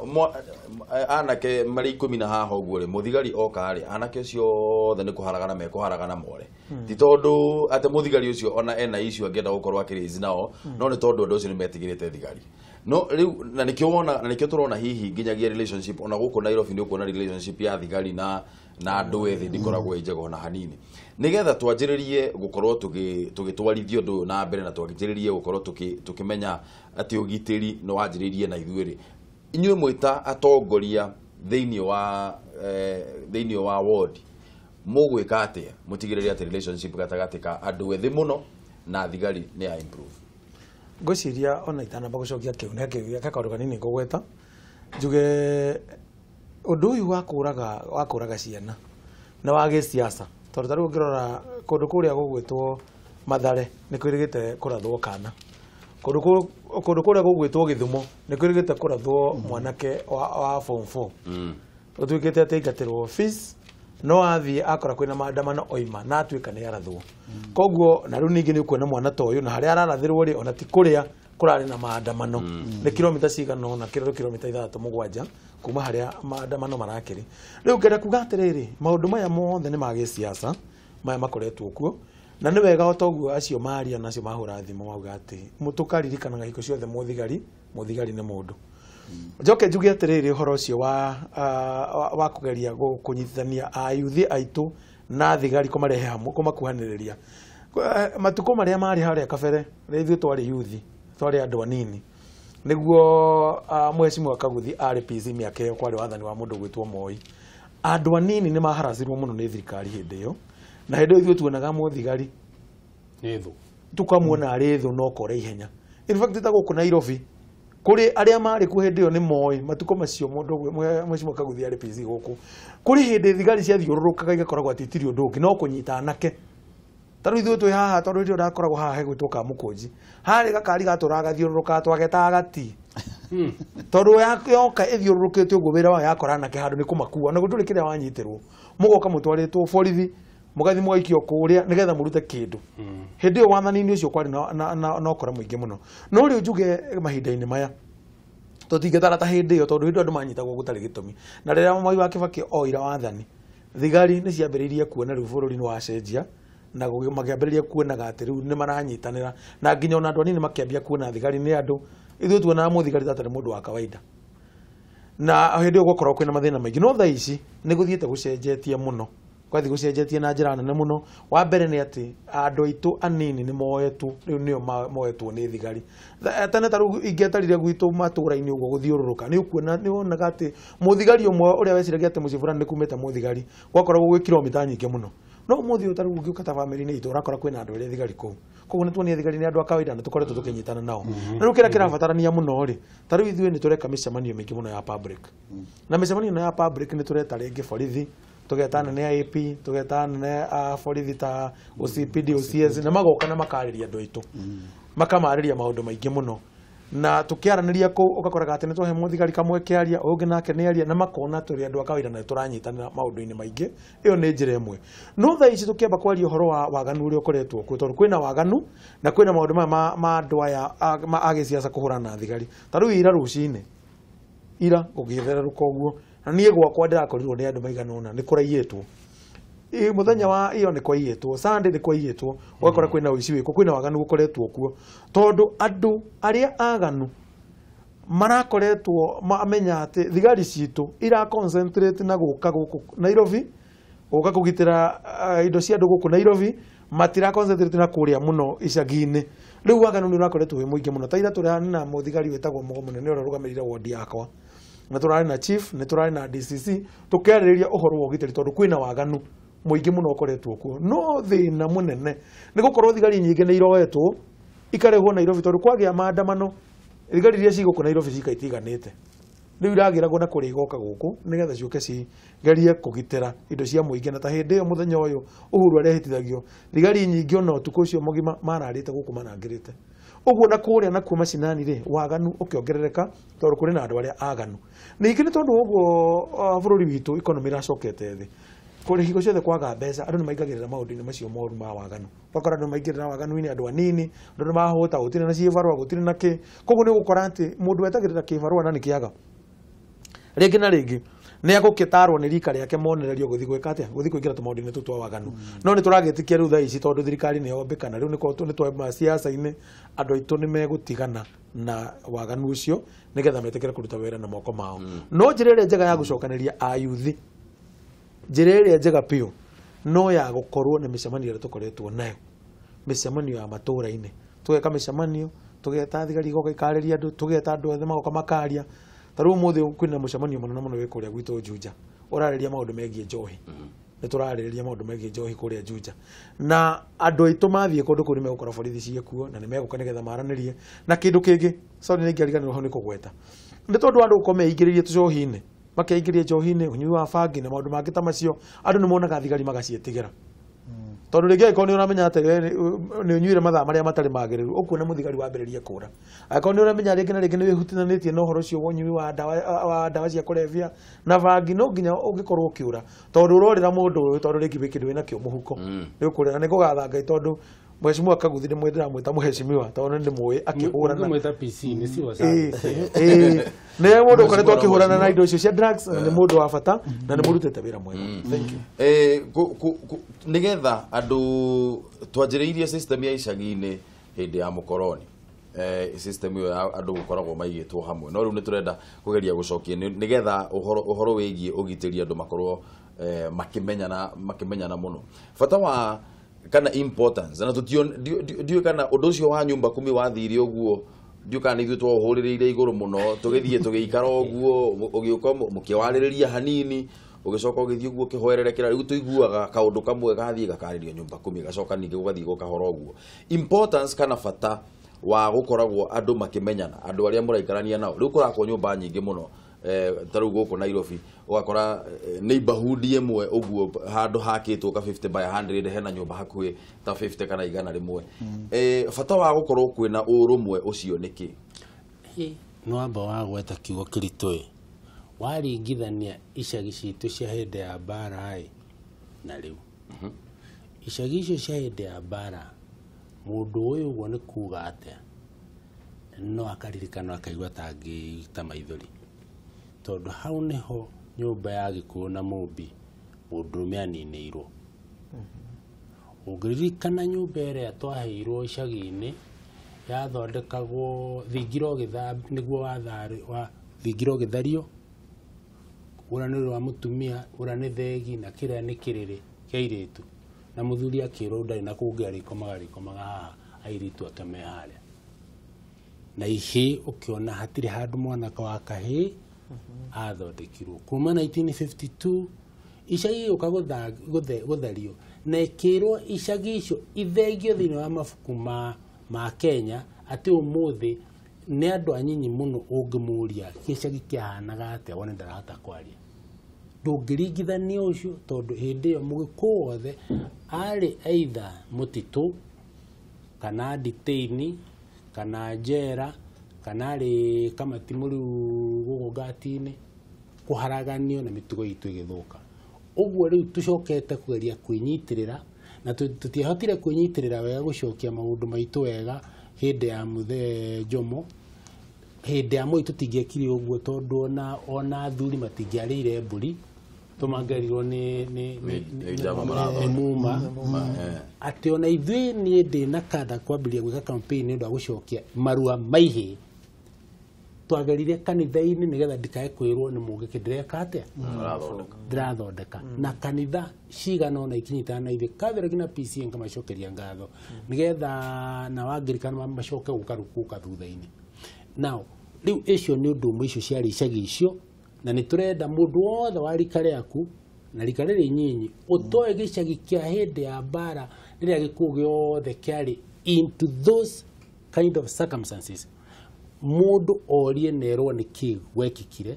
anake marĩ 10 na haha ũguo rĩ, mũthigari oka rĩ, anake ũcio othe nĩ kũharagana mekũharagana more. Ti tondũ atĩ mũthigari ũcio ona ena issue angĩenda gũkorwo akĩraise nao, no nĩ tondũ andũ acio nĩ metigĩrĩte thigari. No rĩu na nĩkĩo wona, na nĩkĩo tũrona hihi nginyagia relationship ona gũkũ Nairobi nĩ ũkuona relationship ya thigari na andũ ethĩ ndĩkoragwo ĩ njega ona hanini. Nĩgetha twanjĩrĩrie gũkorwo tũgĩtwarithia ũndũ ũyũ na mbere na twanjĩrĩrie gũkorwo tũkĩmenya atĩ ũgitĩri nĩ wanjĩrĩirie na ithuĩ rĩ, inyuĩ mwĩta atongoria thĩinĩ wa ward mũgwĩka atĩa mũtigĩrĩre atĩ relationship gatagatĩ ka andũ ethĩ mũno na thigari nĩ ya improve? Ngwĩciria ona itanamba gũcokia kĩu nĩ kĩu kaũndũ kanini ngũgweta njuge ũndũ ũyũ wa kũraga ciana na wa gĩsiasa, tondũ ta rĩu ũngĩrora kũndũ kũrĩa gũgwĩtwo Mathare nĩ kwĩrĩgĩte kũrathwo kana, kũndũ kũrĩa gũgwĩtwo Gĩthumo nĩ kwĩrĩgĩte kũrathwo mwanake wa form 4 ũtuĩkĩte atĩ aingatĩrwo fees, no athiĩ akora kwĩna maandamano oima na atuĩka nĩ arathwo. Koguo na rĩu ningĩ nĩ ũkuona mwana ta ũyũ na harĩa ararathĩrwo rĩ, ona ti kũrĩa kũrarĩ na maandamano, nĩ kilomita cigana ũna, kilomita 6 7 kuma harĩa maandamano marakĩrĩ. Rĩu ngenda kuga atĩrĩrĩ, maũndũ maya mothe nĩ ma gĩsiasa maya makoretwo kuo, na nĩ wega o toguo acio maria na acio mahũra thimũ mauga atĩ tũkaririkanaga hingo ciothe mũthigari nĩ mũndũ. Njoke njuge atĩrĩrĩ, ũhoro ũcio wa kũgeria kũnyitithania ayuthi aitũ na thigari kũmarehe hamwe, kũmakuhanĩrĩria. Matukũ marĩa marĩ harĩa kabere rĩrĩa ithuĩ twarĩ yuthi, twarĩ andũ anini, nĩguo Mheshimiwa Kaguthi arĩ PC mĩaka ĩyo kwarĩ wathani wa mũndũ gwĩtwo Moi. Andũ anini nĩ maharacirwo mũno nĩ thirikari hĩndĩ ĩyo, na hĩndĩ ĩyo ithuĩ tuonaga mũthigari nĩ thũ, tukamuona arĩ thũ no kore ihenya. In fact ta gũkũ Nairobi kũrĩ arĩa marĩ kuo hĩndĩ ĩyo nĩ moĩ matukũ macio mũndũ Mheshimiwa Kaguthi arĩ PC gũkũ, kũrĩ hĩndĩ thigari ciathiũrũrũkaga igakoragwo atĩ itirĩ ũndũ ũngĩ no kũnyita anake. Ta rĩu ithuĩ twĩ haha, tondũ hĩndĩ ĩyo ndakoragwo haha hegwĩtwo Kamũkũnji, harĩ gakari gatũraga gathiũrũrũkaga twagetaga gati, tondũ yoka ĩthiũrũrũkĩte ũguo wĩra wayo yakora anake handũ nĩ kũmakua, na gũtirĩ kĩrĩa wanyitĩrwo, mũgoka mũtwarĩtwo borithi, mũgathiĩ mũgaikio kũrĩa nĩgetha mũrute kĩndũ. Hĩndĩ ĩyo wathani-inĩ ũcio kwarĩ na ũkora mũingĩ mũno. No rĩu njuge mahinda-inĩ maya tũtingĩtara ta hĩndĩ ĩyo, tondũ hĩndĩ ĩyo andũ manyitagwo gũtarĩ gĩtũmi. Na rĩrĩa Mwai wa Kibaki oira wathani, thigari nĩ ciambĩrĩirie kuona rĩu bũrũri nĩ wacenjia, na makĩambĩrĩria kuonaga atĩ rĩu nĩ maranyitanĩra, na nginya ona andũ anini makĩambia kuona thigari nĩ andũ. Ithuĩ tuonaga mũthigari ta atarĩ mũndũ wa kawaida, na hĩndĩ ĩyo gwakoragwo kwĩna mathĩna maingĩ. No thaa ici nĩ gũthiĩte gũcenjetie mũno, kwathiĩ gũcenjetie na njĩra nene mũno. Wa mbere nĩ atĩ andũ aitũ anini nĩ moetwo rĩu, nĩo moetwo nĩ thigari. Tene ta rĩu ingĩatarire gwitũ matũũra-inĩ ũguo gũthiũrũrũka, nĩ ũkuona, nĩ wonaga atĩ mũthigari ũmwe ũrĩa weciragia atĩ mũciĩ fulani nĩ kumĩte mũthigari, gwakoragwo gwĩ kilomita nyingĩ mũno. No ũmũthĩ ũyũ ta rĩu ũngĩũka ta bamĩrĩ-inĩ itũ, ũrakora kwĩna andũ erĩ thigari kũu. Koguo nĩ tuonia thigari nĩ andũ a kawaida na tũkoretwo tũkĩnyitana nao. Na rĩu kĩrĩa kĩrabatarania mũno rĩ, ta rĩu ithuĩ nĩ tũreka mĩcemanio mĩingĩ mũno ya public. Na mĩcemanio ĩno ya public nĩ tũreta rĩngĩ borithi, tũgeta anene a AP, tũgeta anene a borithi ta OCPD, OCS, na magoka na makarĩria andũ aitũ, makamarĩria maũndũ maingĩ mũno. Na tũkĩaranĩria kũu ũgakoraga atĩ nĩ twahe mũthigari kamwe kĩaria, ũyũ ũngĩ nake nĩ aria, na makona tũrĩ andũ a kawaida na tũranyitanĩra maũndũ-inĩ maingĩ. Ĩyo nĩ njĩra ĩmwe. No thaa ici tũkĩamba kwaria ũhoro wa waganu ũrĩa ũkoretwo kuo, tondũ kwĩna waganu na kwĩna maũndũ maya ma andũ aya a gĩsiasa kũhũrana na thigari. Ta rĩu ira rũcinĩ, ira gũgĩthererũka ũguo, na niĩ gwakwa ndĩrakorirwo nĩ andũ maigana ũna nĩ kũraiyĩtwo. Mũthenya wa iyo nĩ kwaiyĩtwo, Sunday nĩ kwaiyĩtwo, ũgakora kwĩna ũici wĩkuo, kwĩna waganu ũkoretwo kuo, tondũ andũ arĩa aganu marakoretwo mamenya atĩ thigari citũ ira concentrate na gũka gũkũ Nairobi, gũka kũgitĩra indo cia andũ gũkũ Nairobi, matira concentrate na kũrĩa mũno icagi-inĩ. Rĩu waganu nĩ ũrakoretwo wĩ mũingĩ mũno. Ta ira tũrarĩ na mũthigari wĩtagwo Mũgo Mũnene ũrĩa ũrũgamĩrĩire wodi yakwa, na tũrarĩ na chief, nĩ tũrarĩ na DCC, tũkĩarĩrĩria ũhoro wa ũgitĩri tondũ kwĩna waganu mũingĩ mũno ũkoretwo kuo. No thĩna mũnene nĩ gũkorwo thigari nyingĩ nĩ iroetwo ikarehwo Nairobi, tondũ kwagĩa maandamano thigari iria ci gũkũ Nairobi cikaitiganĩte, rĩu iragĩragwo na kũrĩa igoka gũkũ nĩgetha ciũke cigerie kũgitĩra indo cia mũingĩ. Na ta hĩndĩ ĩyo mũthenya ũyũ Uhuru arehĩtithagio, thigari nyingĩ ona ũtukũ ũcio mũgima mararĩte gũkũ marangĩrĩte ũguo. Na kũrĩa nakuo macinani rĩ, waganu ũkĩongerereka tondũ kũrĩ na andũ arĩa aganu. Ningĩ nĩ tondũ ũguo bũrũri witũ economy ĩracokete thĩ, Kũrĩ hingo ciothe kwaga mbeca andũ nĩ maingagĩrĩra maũndũ-inĩ macio moru ma waganu. Ũgakora andũ maingĩrĩra waganu-inĩ andũ anini, andũ nĩ mahũta, gũtirĩ na ciĩbarũa, gũtirĩ na kĩ. Koguo nĩ ũgũkora atĩ mũndũ wetagĩrĩra kĩbarũa na nĩ kĩaga rĩngĩ na rĩngĩ nĩ agũkĩtarwo nĩ rika rĩake monererio gũthiĩ gwĩka atĩa, gũthiĩ kũingĩra tũmaũndũ-inĩ tũu twa waganu. No nĩ tũragĩtĩkia rĩu thaa ici tondũ thirikari nĩ yombĩkana, rĩu nĩ twauma siasa-inĩ, andũ aitũ nĩ megũtigana na waganu ũcio nĩgetha metĩkĩre kũruta wĩra na moko mao. No njĩra ĩrĩa njega ya gũcokanĩria ayuthi, njĩra ĩrĩa njega biũ no ya gũkorwo na mĩcemanio ĩrĩa tũkoretwo nayo, mĩcemanio ya matũũra-inĩ. Tũgeka mĩcemanio, tũgeta thigari igoka ikarĩria andũ, tũgeta andũ othe magoka makaria. Ta rĩu ũmũthĩ kwĩna mũcemanio mũnene mũno wĩ kũrĩa gwitũ Juja, ũrarĩrĩria maũndũ megiĩ njohi. Nĩ tũrarĩrĩria maũndũ megiĩ njohi kũrĩa Juja, na andũ aitũ mathiĩ kũndũ kũu nĩ megũkora borithi ciĩkuo na nĩ megũka nĩgetha maranĩrie. Na kĩndũ kĩngĩ, sorry, nĩ ingĩariganĩrwo hau nĩ kũgweta, nĩ tondũ andũ gũkorwo meingĩrĩrie tũcohi-inĩ, makeingĩria njohi-inĩ, ũnyui wa bangi na maũndũ mangĩ ta macio, andũ nĩ monaga thigari magaciĩtigĩra. Tondũ rĩngĩ angĩkorwo nĩ ũramenya atĩ we nĩ ũnyuire mathaa marĩa matarĩ magĩrĩru, ũkuona mũthigari wambĩrĩrie kũra. Angĩkorwo nĩ ũramenya rĩngĩ na rĩngĩ nĩ wĩhutanĩtie na ũhoro ũcio wa ũnyui wa ndawa cia kũrebia na bangi, no nginya ũngĩkorwo ũkĩũra, tondũ ũrorĩra mũndũ ũyũ, tondũ rĩngĩ wĩ kĩndũ wĩnakĩo mũhuko. Nĩ ũkũrĩra. Na nĩ ngũgatha Ngai tondũ Mheshimiwa Kaguthi nĩ ndĩramwĩta mheshimiwa tondũ nĩ ndĩmũĩ akĩhũrana. Ũngĩmwĩta PC nĩ civil service. Nĩ mũndũ ũkoretwo akĩhũrana na indo icio cia drugs, na nĩ mũndũ wa bata na nĩ mũrutĩte wĩra mwega. Thank you. Nĩgetha andũ twanjĩrĩirie system ya icagi-inĩ hĩndĩ ya mũkoroni, system ĩyo ya andũ gũkoragwo maigĩtwo hamwe, no rĩu nĩ tũrenda kũgeria gũcokia nĩgetha ũhoro wĩgiĩ ũgitĩri andũ makorwo makĩmenyana mũno, bata wa kana importance na tutio ndiũĩ kana ũndũ ũcio wa nyumba kumi wathire ũguo, ndiũĩ kana ithuĩ twaũhũrĩrĩire igũrũ mũno, tũgĩthiĩ tũgĩikara ũguo, ũgĩũka mũkĩwarĩrĩria hanini, ũgĩcoka ũgĩthiĩ ũguo ũkĩhwererekera. Rĩu tũiguaga kaũndũ kamwe gathiĩ gakarĩrio nyumba kumi, gacoka ningĩ gũgathiĩ gũkahora ũguo. Importance kana bata wa gũkoragwo andũ makĩmenyana, andũ arĩa mũraikarania nao. Rĩu kũrakwo nyũmba nyingĩ mũno, ta rĩu gũkũ Nairobi ũgakora neighborhood ĩmwe ũguo handũ hakĩtwo ka 50 by 100 hena nyũmba hakuhĩ ta 50 kana 100. Bata wa gũkorwo kwĩna ũrũmwe ũcio nĩkĩ? Nĩ wamba wagweta kiugo kĩritũ ĩ, waringithania icagi citũ cia hĩndĩ ya mbara ĩ na rĩu. Icagi icio cia hĩndĩ ya mbara, mũndũ ũyũ ũguo nĩ kuga atĩa, no akaririkana akaigua ta angĩita maithori, tondũ hau nĩho nyũmba ya Gĩkũyũ na Mũmbi mũndũrũme aninĩirwo. Ũngĩririkana nyũmba ĩrĩa twaheirwo icagi-inĩ yathondekagwo thingira nĩguo wa thingira ũgĩthario, ũrĩa nĩ wa mũtumia, ũrĩa nĩ thegi, na kĩrĩa nĩ kĩrĩrĩ kĩa airĩtu, na mũthuri akĩrwo ndarĩ na kũngĩ arĩkomaga, arĩkomaga haha airĩtu ake me harĩa. Na ihĩ ũkĩona hatirĩ handũ mwanake wa kahĩĩ athondekirwo. Kuma 1952 icagi gĩũka gũtherio na ĩkĩrwo icagi icio ithengio thĩinĩ wa mabuku ma Kenya, atĩ ũmũthĩ nĩ andũ anyinyi mũno ũngĩmũria gĩcagi kĩahanaga atĩa wone ndarahota kwaria. Ndũngĩringithania ũcio tondũ hĩndĩ ĩyo mũgĩkũyũ wothe arĩ either mũtitũ kana nditĩini kana njera kana arĩ kamatimũ rĩu gũkũ ngati-inĩ, kũharaganio na mĩtugo itũ ĩgĩthũka. Ũguo rĩu tũcokete kũgeria kwĩnyitĩrĩra, na tũtiahotire kwĩnyitĩrĩra wega gũcokia maũndũ maitũ wega hĩndĩ ya Mũthee Jomo. Hĩndĩ ya Moi tũtingĩekire ũguo tondũ ona athuri matingĩarĩire mbũri, tũmangerirwo nĩ muma. Atĩ ona ithuĩ niĩ ndĩna kanda kwambĩrĩria gwĩka campaign nĩ ũndũ wa gũcokia marua maihĩ, twagerire kanitha-inĩ nĩgetha ndikae kwĩrwo nĩ mũngĩkĩ ndĩreka atĩa, ndĩrathondeka. Na kanitha cigana ũna ikinyitana na ithuĩ Catholic na PCA ngamacokeria ngatho nĩgetha na Wangirikana macoke gũka gũka thutha-inĩ. Now rĩu icio nĩ ũndũ ũmwe, icio ciarĩ icagi icio, na nĩ tũrenda mũndũ wothe wa rika rĩaku na rika rĩrĩ nyinyi ũtoe gĩcagi kĩa hĩndĩ ya mbara rĩrĩa gĩkũyũ gĩothe kĩarĩ into those kind of circumstances, mũndũ orie nerwo nĩkĩ gwekĩkire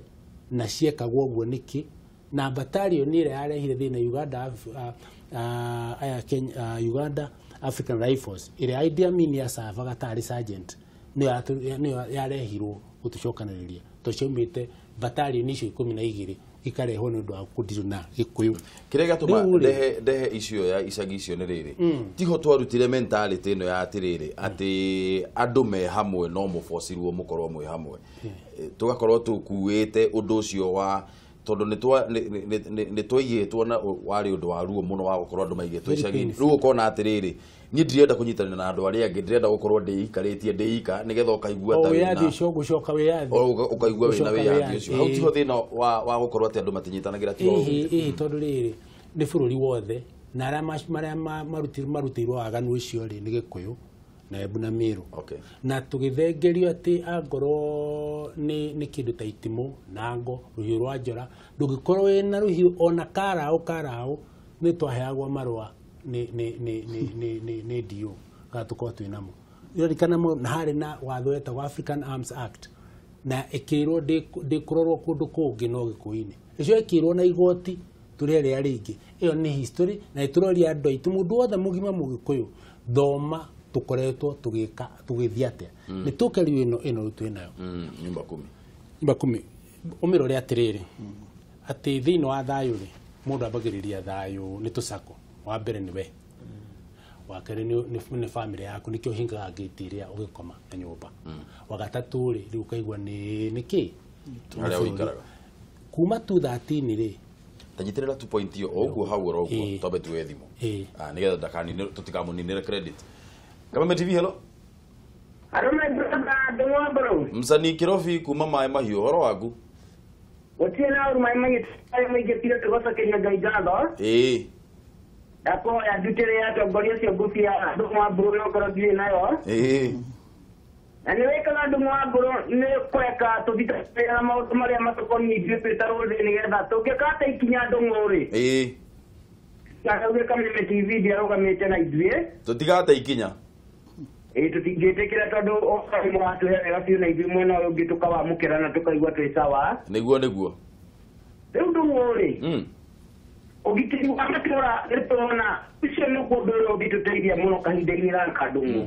na ciekagwo ũguo nĩkĩ, na battalion ĩrĩa yarehire thĩna Uganda, aya Kenya, Uganda African Rifles ĩrĩa Idi Amin yacabaga tarĩ sergeant nĩyo yarehirwo gũtũcokanĩrĩria, tondũ ciaumĩte battalion icio 12 ikarehwo nĩ ũndũ wa kũndirwo na Gĩkũyũ. Kĩrĩa gĩatũma Rĩu rĩ- ndehe icio ya icagi icio nĩ rĩrĩ, tiho twarutire mentality ĩno ya atĩrĩrĩ atĩ andũ me hamwe no mũbocirwo mũkorwo mwĩ hamwe. Tũgakorwo tũkuĩte ũndũ ũcio wa tondũ nĩ twaigĩtwo na warĩ ũndũ wa ruo mũno wa gũkorwo andũ maigĩtwo Very icagi. painful. Rĩu ũkona atĩrĩrĩ, niĩ ndirenda kũnyitanĩra na andũ arĩa angĩ, ndĩrenda gũkorwo ndĩikarĩtie ndĩika nĩgetha ũkaigua O ta wĩyathi wĩna ũcio gũcoka wĩyathi. o ũkaigua wĩna Gũcoka wĩyathi wĩyathi, ũcio. Hau tiho thĩna wa gũkorwo atĩ andũ matinyitanagĩra tiho. Ĩhĩ, tondũ rĩrĩ nĩ bũrũri wothe na arĩa marĩa marutĩirwo waganu ũcio rĩ nĩ Gĩkũyũ na Embu na Mĩrũ. Okay. Na tũgĩthengerio atĩ angorwo nĩ kĩndũ ta itimũ na ngo, rũhiũ rwa njora, ndũngĩkorwo wĩna rũhiũ ona karaũ nĩ twaheagwo marũa nĩ DO kana tũkorwo twĩ namo. Ririkana na harĩ na watho wetagwo African Arms Act na ĩkĩrwo ndĩkũrorwo kũndũ kũngĩ no Gĩkũyũ-inĩ. Ĩcio ĩkĩrwo na igoti tũrerĩa rĩngĩ. Ĩyo nĩ history na ĩtũroria andũ aitũ mũndũ wothe mũgima Mũgĩkũyũ thoma tũkoretwo tũgĩka tũgĩthiĩ atĩa. Nĩ tũke rĩu ĩno rĩu twĩ nayo. Nyumba kumi. Nyumba kumi ũmĩrore atĩrĩrĩ atĩ thĩinĩ wa thayũ rĩ mũndũ ambagĩrĩria thayũ nĩ tũcako. Wa mbere nĩ we, wa kerĩ nĩ family yaku, nĩkĩo ũhingaga ngĩti ĩrĩa ũgĩkoma na nyũmba. Wa gatatũ rĩ rĩu ũkaigua nĩ kĩ Harĩa ũikaraga. Kuma 213 rĩ tanyitĩrĩra tu point ĩyo o ũguo hau oro ũguo twambe tuoe thimũ. Nĩgetha ndakanine tũtikamuninĩre credit. Kameme TV, hello. Arũme ndũng'ombro. Msanii Kirobi kuma Maĩ Mahiũ, ũhoro waku? Gũtirĩ na ũru, maĩ mahiũ maingĩ biũ, tũgũcokeria Ngai ngatho. Ndakũhoya ndutĩre atongoria acio ngũbia ndũng'ombro no ngorwo ndirĩ nayo. Na nĩ wĩkaga ndũng'ombro nĩ kũreka tũthitangĩra maũndũ marĩa matũkoniĩ ithuĩ twĩ ta rũrĩrĩ nĩgetha tũngĩkata ikinya ndũng'ũ rĩ. Na rĩu Kameme TV ndĩarũgamĩte na ithuĩ. Tũtigate ikinya. Tũtingĩtĩkĩra tondũ ũhoro nĩ mũratũhe wega biũ na ithuĩ mwena ũyũ ũngĩ tũkawamũkĩra na tũkaigua twĩ sawa. Nĩguo nĩguo. Rĩu ndũng'ũ rĩ. Ũgitĩri wa matũũra nĩ tũrona ũcio nĩ ũndũ ũrĩa ũngĩtũteithia mũno kahinda-inĩ gaka ndũng'ũ.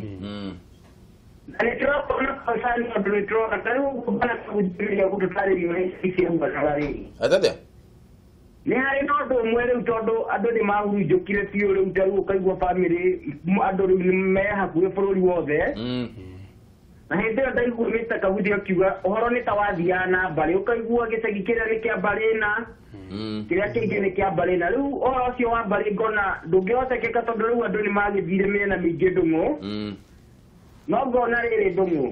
Na nĩ tũrakorwo na concern tondũ nĩ tũrona ta rĩu ũguo bana kũhunjĩrĩria gũtũtarĩria ũrĩa ici ciahuanaga rĩ. Atĩa? Nĩ harĩ na ũndũ ũmwe rĩu tondũ andũ nĩ mahurunjũkire biũ rĩu ta rĩu ũkaigua bamĩrĩ andũ rĩu nĩ me hakuhĩ bũrũri wothe. Na hĩndĩ ĩyo ndaigua Mr. Kaguthi akiuga ũhoro nĩ ta wathiaga na mbarĩ, ũkaigua gĩcagi kĩrĩa nĩ kĩa mbarĩ na kĩrĩa kĩngĩ nĩ kĩa mbarĩ na rĩu ũhoro ũcio wa mbarĩ ngona ndũngĩhotekeka tondũ rĩu andũ nĩ magĩthire mĩena mĩingĩ ndũng'ũ. No ngona rĩrĩ ndũng'ũ.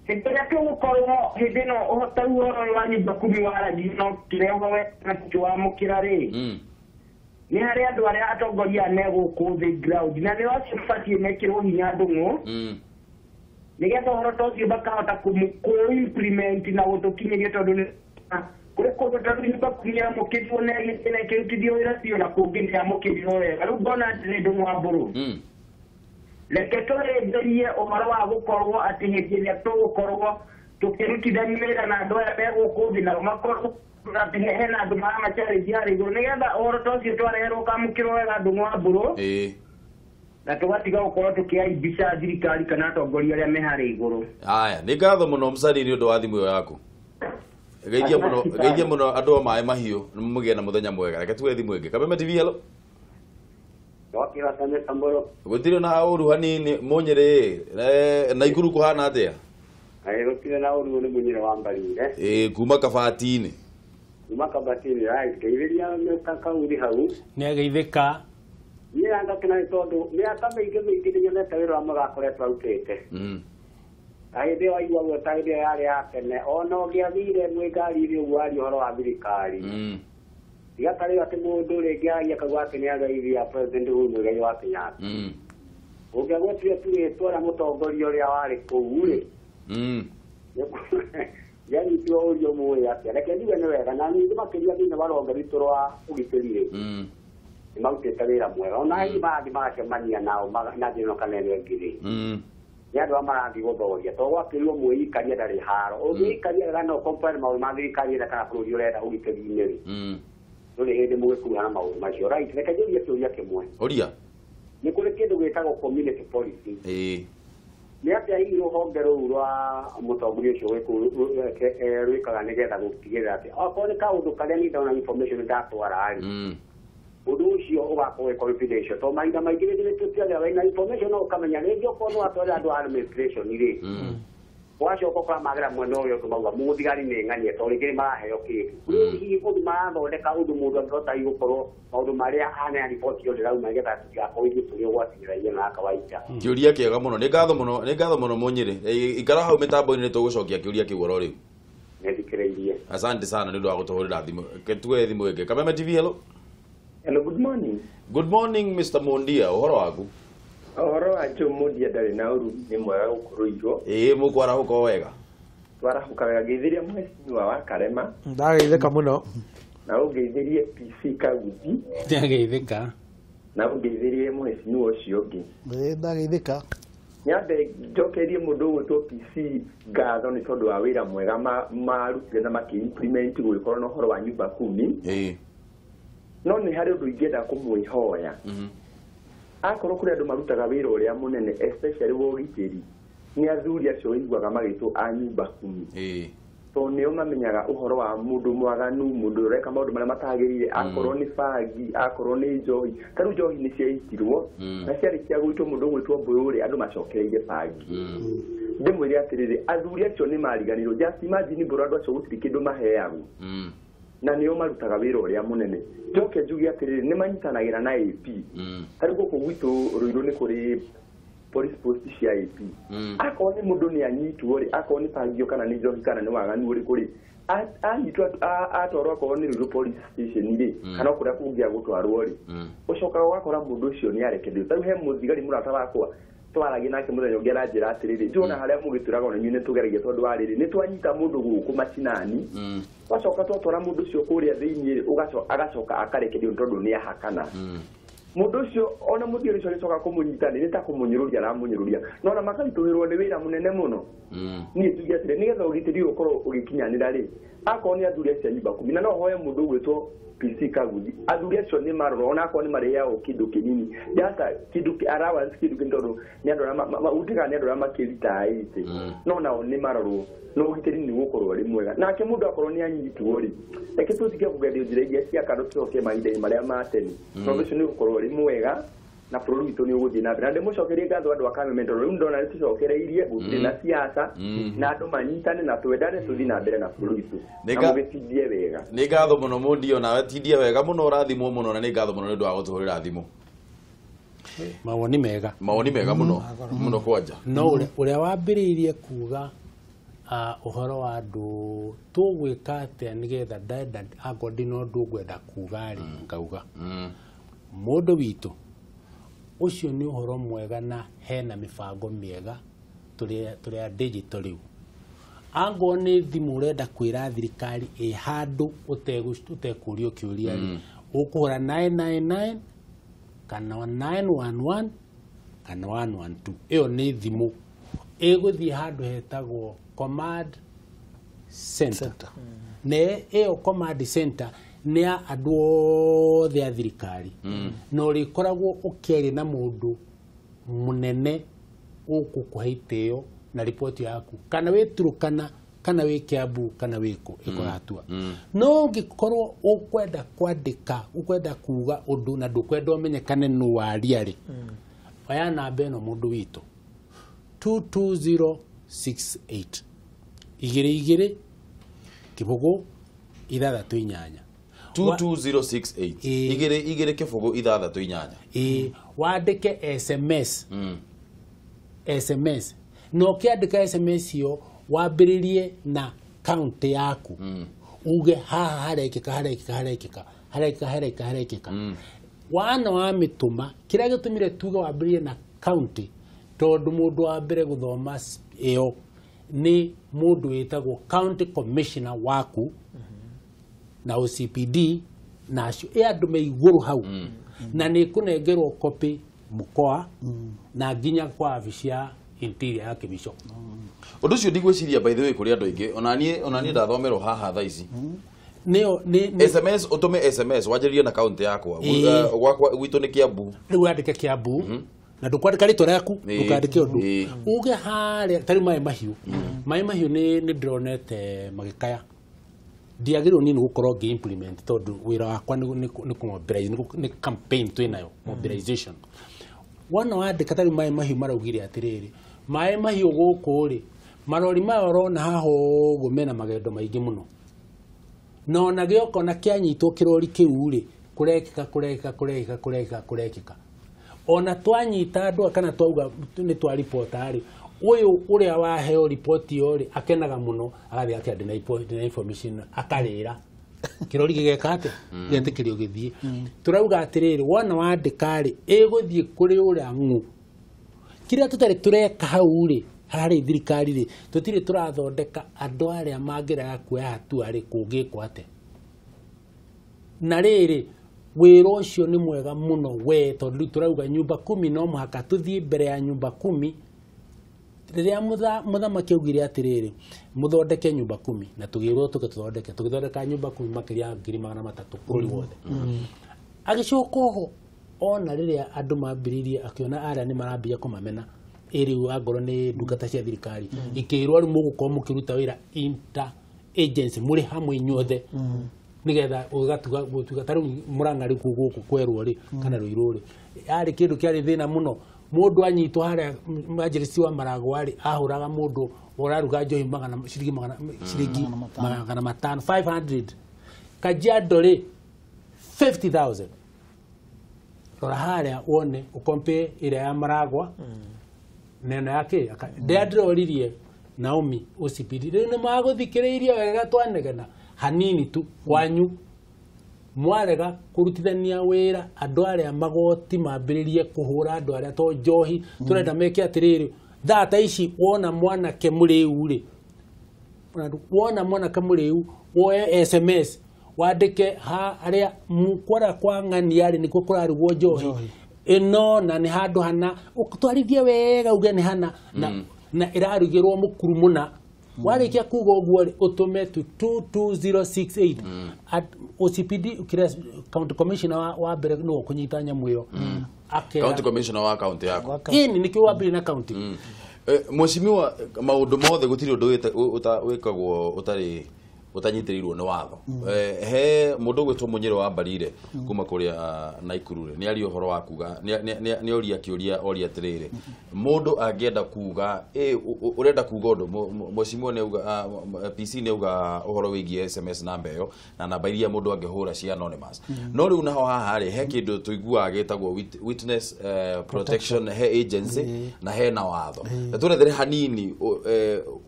Hĩndĩ ĩrĩa tũgũkorwo hĩndĩ ĩno ta rĩu ũhoro ũyũ wa nyumba kumi waragio no kĩrehwo we na tũkĩwamũkĩra rĩ. Nĩ harĩ andũ arĩa atongoria me gũkũ thĩ ground na nĩo acio mabatiĩ mekĩrwo hinya ndũng'ũ. Nĩgetha ũhoro ta ũcio makahota kũ-implement na gũtũkinyĩria tondũ nĩ kũrĩ kũndũ ta rĩu nyumba kumi yamũkĩrirwo na ĩkĩrutithio wĩra biũ na kũngĩ ndĩamũkĩrirwo wega. Rĩu ngona atĩrĩ ndũng'ũ wa mbũrũ. Reke tũrĩmbĩrie ũhoro wa gũkorwo atĩ hĩndĩ ĩrĩa tũgũkorwo tũkĩrutithania wĩra na andũ aya me gũkũ thĩ nao makorwo atĩ hena andũ maramacarĩria harĩa igũrũ nĩgetha ũhoro ta ũcio twareherwo ũkamũkĩrwo wega ndũng'ũ wa mbũrũ. Na tũgatiga gũkorwo tũkĩaibisha thirikari kana atongoria arĩa me harĩa igũrũ. Aya, nĩ ngatho mũno msanii nĩ ũndũ wa thimũ ĩyo yaku. Geithia mũno andũ a Maĩ Mahiũ, mũgĩe na mũthenya mwega. Reke tuoe thimũ ĩngĩ. Kameme TV, hello. Gũtirĩ na ũru hanini Mũnyĩrĩ, Naikuru kũhana atĩa? Gũtirĩ na ũru nĩ Mũnyĩrĩ wa Mbarire. Kuma Kabatinĩ. Kuma Kabatinĩ, right, ngeithĩria Kauri hau. Nĩ ageithĩka. Niĩ ngakena nĩ tondũ mĩaka mĩingĩ mĩingĩ nĩ nyonete wĩra ũrĩa mũgakoretwo arutĩte. Na hĩndĩ ĩyo aigua guo ta hĩndĩ ĩyo yarĩ ya tene, ona ũngĩathire mwĩ ngari-inĩ ũguo aria ũhoro wa thirikari. Tiga ta rĩu atĩ mũndũ rĩngĩ aragia akauga atĩ nĩ ageithia President Uhuru Muigai wa Kenyatta. Ũngĩagwetire tu rĩtwa rĩa mũtongoria ũrĩa warĩ kũu rĩ. Yanyitirwo ũrio mũĩ atĩa. Reke njuge nĩ wega na ningĩ makĩria thĩinĩ wa rũhonge rwitũ rwa ũgitĩri rĩ. Nĩ marutĩte wĩra mwega. Ona hihi marathiĩ magacemania nao na njĩra ĩno kana ĩno ĩngĩ rĩ. Nĩ andũ arĩa marathiĩ gũthoria tondũ gwakĩrirwo mwĩikaria ndarĩ haro. Ũngĩikaria wega no compare maũndũ ma thirikari ĩrĩa kana bũrũri ũrenda ũgitĩri-inĩ rĩ. Ndũrĩ hĩndĩ mũgĩkuruhana na maũndũ macio. Right, reke njũrie kĩũria kĩmwe. Ũria. Nĩ kũrĩ kĩndũ gĩtagwo community policing. Nĩ atĩa hihi rũhonge rũu rwa mũtongoria ũcio rwĩkaga nĩgetha gũtigĩrĩra atĩ okorwo nĩ kaũndũ karĩa niĩ ndona information ndatwara rĩ, ũndũ ũcio ũgakorwo wĩ confidential, tondũ mahinda maingĩ nĩ tũtiagĩra wĩna information no ũkamenya rĩngĩ okorwo nĩ watwarĩra andũ a administration rĩ, wacoka ũkora magera mwena ũrĩa ũngĩ mauga mũthigari nĩ ng'ania tondũ rĩngĩ nĩ maraheo kĩndũ. Rĩu hihi ũndũ marathondeka ũndũ mũndũ angĩhota hihi gũkorwo maũndũ marĩa aneana riboti ĩyo ndĩrauma nĩgetha tũtigakorwo ithuĩ tũrĩ ũgwati-inĩ raia na kawaida. Kĩũria kĩega mũno, nĩ ngatho mũno, nĩ ngatho mũno Mũnyĩrĩ. Ikara hau mĩtambo-inĩ nĩ tũgũcokia kĩũria kĩu oro rĩu. Nĩthikĩrĩirie. Asante sana nĩ ũndũ wa gũtũhũrĩra thimũ. Tuoe thimũ ĩngĩ. Kameme TV, hello. Hello, good morning. Good morning Mr. Mondia, ũhoro waku? Ũhoro wa Joe Mondia ndarĩ na ũru, nĩ mwega gũkũrũirwo. Ĩĩ mũkwarahũka o wega. Twarahũka wega, ngeithĩria mheshimiwa wa Karema. Ndageithĩka mũno. Na ũngeithĩrie PC Kaguthi. Ndageithĩka. Na ũngeithĩrie mheshimiwa ũcio ũngĩ. Ĩĩ ndageithĩka. Nyambe njokerie mũndũ ũgwĩtwo PC ngatho nĩ tondũ wa wĩra mwega marutire na makĩ-implement gũgĩkorwo na ũhoro wa nyumba kumi. Ĩĩ. No nĩ harĩ ũndũ ingĩenda kũmwĩhoya. Akorwo kũrĩ andũ marutaga wĩra ũrĩa mũnene especially wa ũgitĩri, nĩ athuri acio ũiguaga magĩtwo a nyumba kumi. Tondũ nĩo mamenyaga ũhoro wa mũndũ mwaganu, mũndũ ũreka maũndũ marĩa matagĩrĩire, akorwo nĩ bangi, akorwo nĩ njohi. Ta rĩu njohi nĩ ciaitirwo, na ciarĩkia gũitwo mũndũ ũgwĩtwo Mbũyũ rĩ, andũ macokereire bangi. Ndĩmwĩre atĩrĩrĩ, athuri acio nĩ mariganĩirwo. Just imagine mbũrũ andũ acio gũtirĩ kĩndũ maheagwo. Na nĩo marutaga wĩra ũrĩa mũnene. Njoke njuge atĩrĩrĩ, nĩ manyitanagĩra na AP. Ta rĩu gũkũ gwitũ Rũirũ nĩ kũrĩ police post cia AP. Akorwo nĩ mũndũ nĩ anyitwo rĩ, akorwo nĩ bangio kana nĩ njohi kana nĩ waganu ũrĩkũ rĩ, anyitwo atwarwo akorwo nĩ Rũirũ police station rĩ, kana kũrĩa kũngĩ agũtwarwo rĩ, ũcokaga ũgakora mũndũ ũcio nĩ arekereirio. Ta rĩu he mũthigari mũrata wakwa twaragia nake mũthenya ũngĩ aranjĩra atĩrĩrĩ, njũna harĩa mũgĩtwĩraga ona inyuĩ nĩtũgeragia tondũ wa rĩrĩ, nĩtwanyita mũndũ gũkũ macinani, twacoka twatwara mũndũ ũcio kũrĩa thĩiniĩ rĩ, agacoka akarekererio tondũ nĩ ahakana. Mũndũ ũcio ona mũthigari ũcio agĩcoka kũmũnyita nĩ ta kũmũnyũrũria aramũnyũrũria, no ona makaritũhĩrwo nĩ wĩra mũnene mũno. Niĩ njuge atĩrĩ, nĩgetha ũgitĩri ũyũ ũkorwo ũgĩkinyanĩra rĩ, akorwo nĩ athuri acio a nyumba kumi, na no hoe mũndũ ũgwĩtwo PC Kaguthi, athuri acio nĩ marorwo, ona akorwo nĩ marĩheagwo kĩndũ kĩnini, just kĩndũ allowance, kĩndũ kĩnini, tondũ nĩ andũ arĩa ũtuĩkaga nĩ andũ arĩa makĩritaĩte, no nao nĩ marorwo, no ũgitĩri nĩ gũkorwo ũrĩ mwega. Nake mũndũ akorwo nĩ anyitwo rĩ, reke tũtige kũgerio njĩra iria cia kando, tũcoke mahinda-inĩ marĩa ma tene. Tondũ ũcio nĩ ũgũkorwo ũrĩ mwega na bũrũri witũ nĩ ũgũthiĩ na mbere. Na ndĩmũcokerie ngatho andũ a Kameme tondũ rĩu ndona nĩ tũcokereirie, gũtirĩ na siasa, na andũ manyitane na twendane tũthiĩ na mbere na bũrũri witũ. Na mũgĩtindie wega. Nĩ ngatho mũno Mũndio, nawe tindie wega mũno, ũrathimwo mũno, na nĩ ngatho mũno nĩ ũndũ wa gũtũhũrĩra thimũ. Mawoni mega. Mawoni mega mũno, mũno kwanja. No ũrĩa wambĩrĩirie kuga ũhoro wa andũ tũgwĩka atĩa nĩgetha ndenda akorwo ndĩna ũndũ ngwenda kuga rĩ, ngauga mũndũ witũ ũcio nĩ ũhoro mwega na hena mĩbango mĩega tũrĩa digital rĩu. Angorwo nĩ thimũ ũrenda kwĩra thirikari ĩ handũ ũtekũrio kĩũria rĩ, ũkũhũra 999 kana 911 kana 112. Ĩyo nĩ thimũ ĩgũthiĩ handũ hetagwo command center. Na ĩyo command center nĩ ya andũ othe a thirikari, na ũrĩkoragwo ũkĩaria na mũndũ mũnene ũgũkũhe itĩo na riboti yaku, kana wĩ Turukana kana wĩ Kiambu kana wĩ kũ, ĩkũratua. No ũngĩkorwo ũkwenda kwandĩka, ũkwenda kuga ũndũ na ndũkwenda ũmenyekane nũ waria rĩ, oya namba ĩno mũndũ witũ 22068 22 kĩbũgũ 68. 22068 22 kĩbũgũ 68. Wandĩke SMS. SMS na ũkĩandĩka SMS ĩyo wambĩrĩrie na kaunti yaku, uge haha harekĩka harekĩka harekĩka harekĩka harekĩka harekĩka. Wana wamĩtũma, kĩrĩa gĩtũmire tuge wambĩrĩrie na kaunti tondũ mũndũ wa mbere gũthoma ĩyo nĩ mũndũ wĩtagwo county commissioner waku na OCPD, na acio ĩ andũ me igũrũ hau, na nĩ kũnengerwo copy mũkoa na nginya kwa wabici ya interior ya kĩbico. Ũndũ ũcio ndigwĩciria by the way kũrĩ andũ aingĩ, ona niĩ ndathomerwo haha thaa ici. Nĩyo nĩ SMS, ũtũme SMS wanjĩrĩrie na kaunti yakwa. Gwakwa gwitũ nĩ Kiambu. Rĩu wandĩke Kiambu Na ndũkwandĩka rĩtwa rĩaku, ndũkandĩke ũndũ. Uge harĩa tarĩ maĩ mahiũ. Maĩ mahiũ nĩ ndĩronete magĩkaya. Ndiagĩrĩirwo niĩ nĩ gũkorwo ngĩ implement tondũ wĩra wakwa nĩ kũ-mobilize, nĩ campaign twĩnayo, mobilization. Wona wandĩka tarĩ maĩ mahiũ maraugire atĩrĩrĩ, maĩ mahiũ gũkũ rĩ, marori maya ũrona haha ũguo mena magendo maingĩ mũno. Na ona gĩoka ona kĩanyitwo kĩrori kĩu rĩ, kũrekĩka. Ona twanyita andũ kana twauga nĩ twa ripota rĩ, ũyũ ũrĩa waheo ripoti ĩyo rĩ, akenaga mũno, agathiĩ akĩandĩ na information akarĩra. Kĩrori gĩgeka atĩa? Gĩetĩkĩrio gĩthiĩ. Tũrauga atĩrĩrĩ, wona wandĩka rĩ, ĩgũthiĩ kũrĩ ũrĩa ng'ũ. Kĩrĩa tũtarĩ tũreka hau rĩ, harĩ thirikari rĩ, tũtirĩ tũrathondeka andũ arĩa mangĩrega kuoya hatua rĩ, kũngĩkwo atĩa. Na rĩrĩ, wĩra ũcio nĩ mwega mũno we, tondũ rĩu tũrauga nyumba kumi no mũhaka tũthiĩ mbere ya nyumba kumi. Rĩrĩa mũthamaki augire atĩrĩrĩ, mũthondeke nyumba kumi, na tũgĩrwo tũke tũthondeke, tũgĩthondeka nyumba kumi makĩria ya 300,000 bũrũri wothe. Agĩcoka oho, ona rĩrĩa andũ mambĩrĩirie akĩona arĩa nĩ marambia kũmamena, ĩrĩu angorwo nĩ ndungata cia thirikari, ikĩrwo rĩu mũgũkorwo mũkĩruta wĩra inter agency mũrĩ hamwe inyuothe, nĩgetha ũgatuga gũtuga ta rĩu Murang'a rĩu gũkũ kwerwo rĩ, kana Ruiru rĩ, yarĩ kĩndũ kĩarĩ thĩna mũno. Mũndũ anyitwo harĩa manjĩrĩci wa Maragwa rĩ, ahũraga mũndũ ũraruga njohi ciringi 500, 500. Kajiado rĩ, 50,000. Rora harĩa wone ũkompe ĩrĩa ya Maragwa neno yake ndĩroririe Naomi OCPD rĩu nĩ magũthikĩrĩirie wega twanegena hanini tu kwanyu mwarega kũrutithania wĩra andũ arĩa magoti mambĩrĩrie kũhũra andũ arĩa to njohi tũrenda meke atĩrĩrĩ, thaa ta ici wona mwanake mũrĩu rĩ, wona mwanake mũrĩu woe SMS wandĩke ha arĩa kũrĩa kwa ng'ania rĩ nĩkuo kũrarugwo njohi ĩno na nĩ handũ hana ũtwarithie wega uge nĩ hana na ĩrarugĩrwo mũkuru mũna. Warĩkia kuga ũguo rĩ, ũtũme to 22068. OCPD kĩrĩa county commissioner wa mbere nĩwe ũkũnyita nyamũ ĩyo. County commissioner wa county yaku. Ĩni nĩkĩo wambĩrĩria na county. Mheshimiwa, maũndũ mothe gũtirĩ ũndũ wĩkagwo ũtarĩ ũtanyitĩrĩirwo nĩ watho. He mũndũ ũgwĩtwo Mũnyĩrĩ wa Mbarire kuma kũrĩa Naikuru rĩ, nĩ aria ũhoro wa kuga, nĩ oria kĩũria oria atĩrĩrĩ, mũndũ angĩenda kuga, ũrenda kuga ũndũ, mheshimiwa nĩ auga, PC nĩ auga ũhoro wĩgiĩ SMS namba ĩyo na namba iria mũndũ angĩhũra cia anonymous. No rĩu naho haha rĩ, he kĩndũ tũiguaga gĩtagwo witness protection, he agency na he na watho. Na tũrethere hanini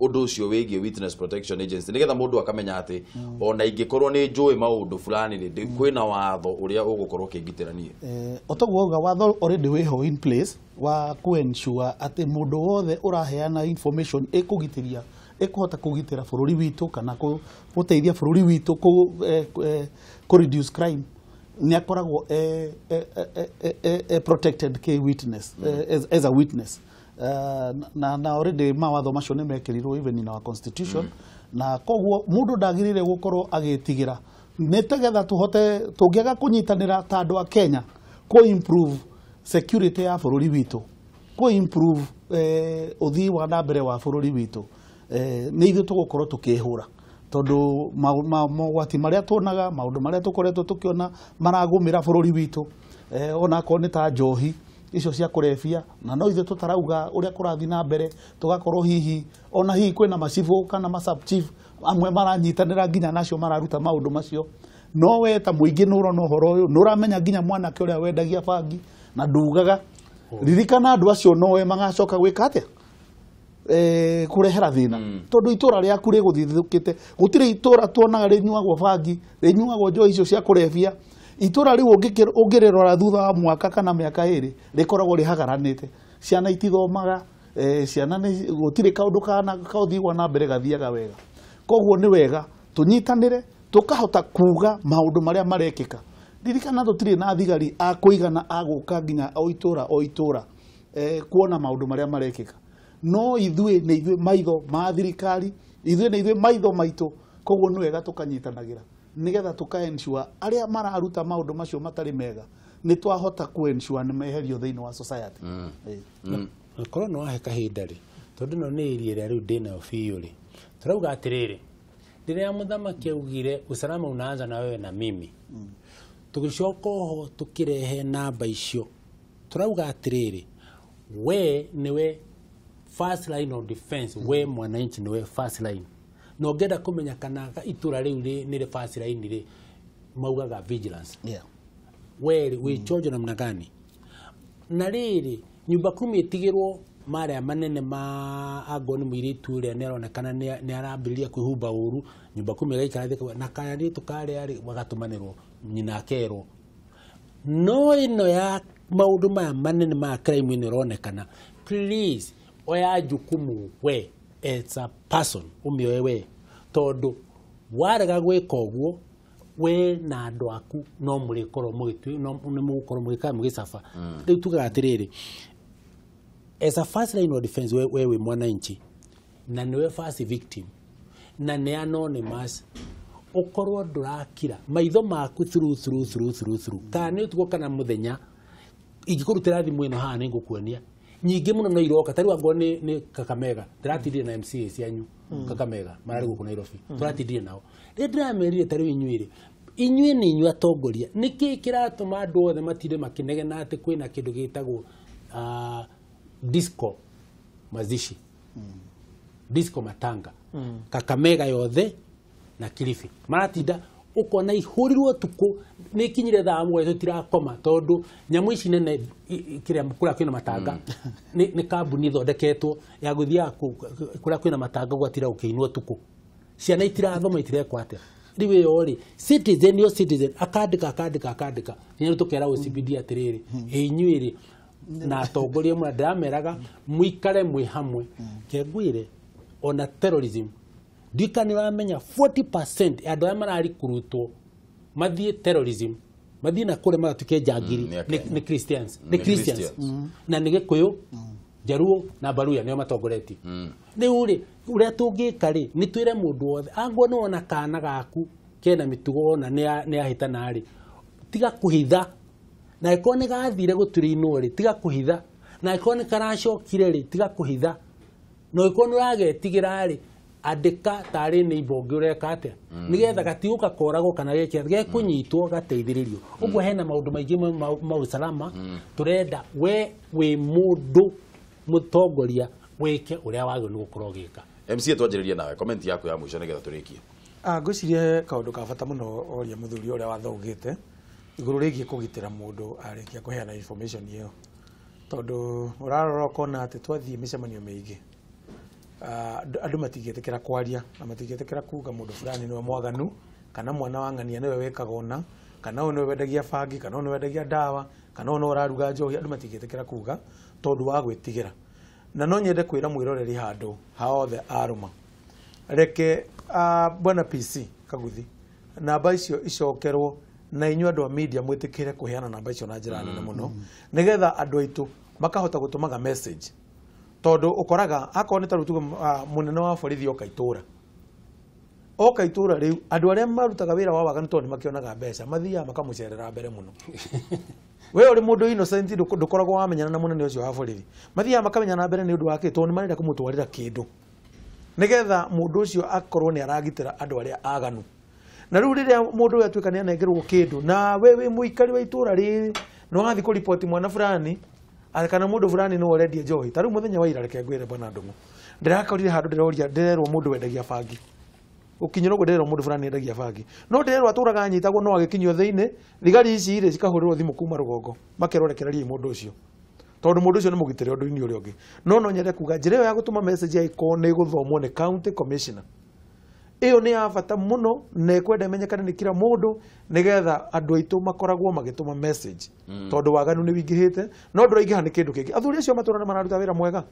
ũndũ ũcio wĩgiĩ witness protection agency nĩgetha mũndũ akamenya atĩ ona ingĩkorwo nĩ njũĩ maũndũ fulani rĩ, kwĩna watho ũrĩa ũgũkorwo ũkĩngitĩra niĩ. Otoguo auga watho already wĩho in place wa ku-ensure atĩ mũndũ wothe ũraheana information ĩkũgitĩria, ĩkũhota kũgitĩra bũrũri witũ kana gũteithia bũrũri witũ kũ reduce crime nĩ akoragwo protected ke witness, as a witness. Na already mawatho macio nĩ mekĩrirwo even in our constitution. Na koguo mũndũ ndagĩrĩire gũkorwo agĩtigĩra nĩ tegetha tũhote tũngĩaga kũnyitanĩra ta andũ a Kenya kũ improve security ya bũrũri witũ, kũ improve ũthii wa na mbere wa bũrũri witũ, nĩ ithuĩ tũgũkorwo tũkĩhũra tondũ mogwati marĩa tuonaga, maũndũ marĩa tũkoretwo tũkĩona maragũmĩra bũrũri witũ, onakorwo nĩ ta njohi icio cia kũrebia, na no ithuĩ tũtarauga ũrĩa kũrathiĩ na mbere, tũgakorwo hihi ona hihi kwĩna macibũ kana ma sub chief amwe maranyitanĩra nginya nacio mararuta maũndũ macio. No we ta mũingĩ nĩ ũrona ũhoro ũyũ, nĩ ũramenya nginya mwanake ũrĩa wendagia bangi na ndugaga. Ririkana andũ acio nowe magacoka gwĩka atĩa? Kũrehera thĩna tondũ itũra rĩaku rĩgũthithũkĩte. Gũtirĩ itũra tuonaga rĩnyuagwo bangi, rĩnyuagwo njohi icio cia kũrebia. Itũra rĩu ũngĩrĩrora thutha wa mwaka kana mĩaka ĩrĩ rĩkoragwo rĩhagaranĩte. Ciana itithomaga, ciana gũtirĩ kaũndũ kana kaũthii wa na mbere gathiaga wega. Koguo nĩ wega tũnyitanĩre tũkahota kuga maũndũ marĩa marekĩka. Ririkana tũtirĩ na thigari a kũigana a gũka nginya o itũra o itũra kuona maũndũ marĩa marekĩka. No ithuĩ nĩ ithuĩ maitho ma thirikari, ithuĩ nĩ ithuĩ maitho maitũ. Koguo nĩ wega tũkanyitanagĩra nĩgetha tũka ensure arĩa mararuta maũndũ macio matarĩ mega nĩ twahota ku ensure nĩ meherio thĩinĩ wa society. Korwo no wahe kahinda rĩ, tondũ ĩno nĩ area ĩrĩa rĩu ndĩnayo biũ rĩ, tũrauga atĩrĩrĩ, rĩrĩa mũthamaki augire usalama unaanza na wewe na mimi, tũgĩcoka oho tũkĩrehe namba icio, tũrauga atĩrĩrĩ, we nĩwe first line of defense, we mwananchi nĩwe first line. Na ũngĩenda kũmenya kana itũra rĩu nĩ first line rĩ, maugaga vigilance. We wĩ chonjo namna gani? Na rĩrĩ, nyumba kumi ĩtigĩrwo marĩa manene ma angorwo nĩ mũirĩtu ũrĩa nĩaronekana nĩarambĩrĩria kwĩhumba ũru, nyumba kumi ĩgaikara thĩ na karĩtũ karĩa rĩ gagatũmanĩrwo nyina akerwo. No ĩno ya maũndũ maya manene ma crime ĩno ĩronekana, please oya jukumu we as a person, ũmĩoe we, tondũ warega gwĩka ũguo we na andũ aku no mũrĩkorwo mũgĩtui, no nĩ mũgũkorwo mũgĩka mũgĩcaba. Rĩu tugaga atĩrĩrĩ, as a first line of defense, we wĩ mwananchi na nĩwe first victim na nĩ anonymous, ũkorwo ndũrakira maitho maku through through through through through, kana nĩ ũtukũ kana mũthenya, ingĩkũrutĩra thimũ ĩno haha nĩ ngũkuonia nyingĩ mũno no iroka. Ta rĩu angorwo nĩ Kakamega, ndĩratindire na MCA cianyu Kakamega mararĩ gũkũ Nairobi, tũratindire nao. Rĩrĩa ndĩramerire ta rĩu inyuĩ rĩ, inyuĩ nĩ inyuĩ atongoria, nĩkĩĩ kĩratũma andũ othe matinde makĩnegena atĩ kwĩna kĩndũ gĩtagwo disco mazishi, disco matanga, Kakamega yothe na Kilifi maratinda ukona ihũrirwo tukũ nĩ ikinyire thaa mũgwanja tũtirakoma, tondũ nyamũ ici nene kĩrĩa kũrĩa kwĩna matanga nĩ kambuni ĩthondeketwo ya gũthiaga kũrĩa kwĩna matanga gũgatira gũkĩinwo tukũ, ciana itirathoma itirekwo atĩa. Rĩu ĩyo rĩ, citizen yo citizen akandĩka akandĩka akandĩka, nginya rĩu tũkera OCPD atĩrĩrĩ, inyuĩ rĩ na atongoria mwe ndĩrameraga mũikare mwĩ hamwe. Kengwĩre ona terrorism ndika nĩ ũramenya 40% andũ arĩa mararikurutwo mathiĩ terrorism, mathiĩ na kũrĩa magatuĩke njangiri nĩ Christians, nĩ Christians na nĩ Gĩkũyũ, Jaruo na Baruya nĩo matongoretie. Rĩu rĩ, ũrĩa tũngĩka rĩ, nĩ twĩre mũndũ wothe angorwo nĩ wona kana gaku kena mĩtugo ona nĩ ahĩtana rĩ, tiga kũhitha, na angĩkorwo nĩ gathire gũturĩinwo rĩ, tiga kũhitha, na angĩkorwo nĩ karacokire rĩ, tiga kũhitha, na angĩkorwo nĩ ũragetigĩra rĩ, andĩka tarĩ neighbor ũngĩ ũreka atĩa, nĩgetha gatigũka koragwo kana geke gekũnyitwo gateithĩrĩrio. Ũguo hena maũndũ maingĩ ma usalama tũrenda we wĩ mũndũ mũtongoria wĩke ũrĩa wagĩrĩirwo nĩ gũkorwo ũgĩka. MCA twanjĩrĩrie nawe comment yaku ya mũico nĩgetha tũrĩkie. Ngwĩciria kaũndũ ka bata mũno ũrĩa mũthuri ũrĩa wathaugĩte igũrũ rĩgiĩ kũgitĩra mũndũ arĩkia kũheana information ĩyo, tondũ ũrarora ũkona atĩ twathiĩ mĩcemanio mĩingĩ andũ matingĩtĩkĩra kwaria na matingĩtĩkĩra kuga mũndũ fulani nĩwe mwaganu, kana mwana wa ng'ania nĩwe wĩkaga ũna, kana ũyũ nĩwe wendagia bangi, kana ũyũ nĩwe wendagia ndawa, kana ũyũ nĩwe ũraruga njohi. Andũ matingĩtĩkĩra kuga tondũ wa gwĩtigĩra. Na no nyende kwĩra mwĩroreri handũ haothe arũma, reke bwana PC Kaguthi, namba icio icokerwo na inyuĩ andũ a media mwĩtĩkĩre kũheana namba icio na njĩra nene mũno, nĩgetha andũ aitũ makahota gũtũmaga message, tondũ ũkoraga akorwo nĩ ta rĩu tuge mũnene wa borithi oka itũra, oka itũra rĩu andũ arĩa marutaga wĩra wa waganu tondũ nĩmakĩonaga mbeca mathiaga makamũcerera mbere mũno. We ũrĩ mũndũ innocent ndũkoragwo wamenyana na mũnene ũcio wa borithi, mathiaga makamenyana mbere nĩ ũndũ wa kĩ, tondũ nĩmarenda kũmũtwarĩra kĩndũ nĩgetha mũndũ ũcio akorwo nĩ aragitĩra andũ arĩa aganu. Na rĩu rĩrĩa mũndũ ũyũ atuĩka nĩ anengerwo kĩndũ, na we wĩ mũikari wa itũra rĩrĩ nĩ wathiĩ kũriboti mwana fulani kana mũndũ fulani nĩwe ũrendia njohi. Ta rĩu mũthenya wa ira, reke ngwĩre bwana Ndung'u, ndĩrakorire handũ ndĩroria, ndĩrerwo mũndũ wendagia bangi, ũkinyĩra ũguo ndĩrerwo mũndũ fulani endagia bangi, no ndĩrerwo atũraga anyitagwo no agĩkinyio thĩinĩ, thigari ici rĩ cikahũrĩrwo thimũ kuma rũgongo makerwo rekereriai mũndũ ũcio, tondũ mũndũ ũcio nĩ mũgitĩre ũndũ-inĩ ũrĩa ũngĩ. No nyende kuga njĩra ĩyo ya gũtũma message ĩkorwo nĩ ĩgũthomwo nĩ county commissioner, ĩyo nĩ ya bata mũno na ĩkwenda ĩmenyekane nĩ kila mũndũ, nĩgetha andũ aitũ makoragwo magĩtũma message, tondũ waganu nĩ wingĩhĩte no ndũraingĩha nĩ kĩndũ kĩngĩ. Athuri acio matũra nĩ mararuta wĩra mwega,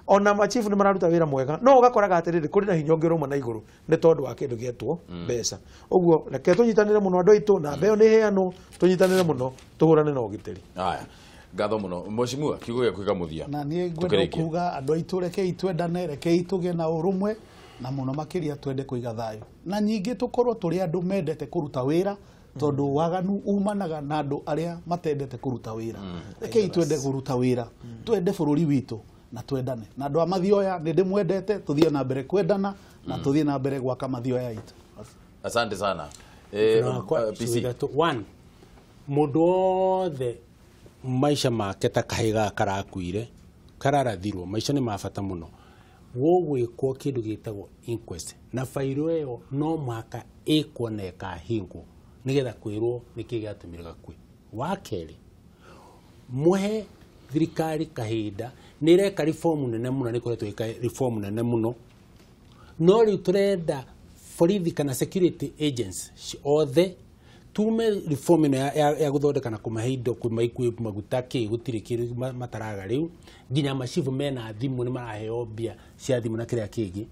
ona machifu nĩ mararuta wĩra mwega, no ũgakoraga atĩrĩrĩ kũrĩ na hinya ũngĩ ũrauma na igũrũ nĩ tondũ wa kĩndũ gĩetwo mbeca. Ũguo reke tũnyitanĩre mũno andũ aitũ, na mbeo nĩ ĩheanwo, tũnyitanĩre mũno tũhũrane na ũgitĩri. Haya, ngatho mũno mheshimiwa, kiugo gĩaku gĩkamũthia. Na niĩ ngwenda kuga andũ aitũ rekei twendane, rekei tũgĩe na ũrũmwe, na mũno makĩria twende kũiga thayũ, na nyingĩ tũkorwo tũrĩ andũ mendete kũruta wĩra Tondũ waganu umanaga na andũ arĩa matendete kũruta wĩra. Rekei twende kũruta wĩra, twende bũrũri witũ na twendane. Na andũ a Mathioya nĩ ndĩmwendete, tũthiĩ na mbere kwendana na tũthiĩ na mbere gwaka Mathioya itũ. Asante sana. PC. One, mũndũ wothe maica make ta kahĩ gaka karakuire kararathirwo, maica nĩ ma bata mũno. Gũgwĩkwo kĩndũ gĩtagwo inquest na bairo ĩyo no mũhaka ĩkwo na ĩkahingwo nĩgetha kwĩrwo nĩkĩ gĩatũmire gakue. Wa kerĩ, mũhe thirikari kahinda, nĩ ĩreka reform nene mũno, nĩ ĩkoretwo ĩka reform nene mũno, no rĩu tũrenda borithi kana security agents othe tume reform ĩno ya gũthondeka na kũmahe indo, kũmahe maguta kĩ gũtirĩ kĩndũ mataraga rĩu, nginya macibu mena thimũ nĩ maraheo mbia cia thimũ na kĩrĩa kĩngĩ.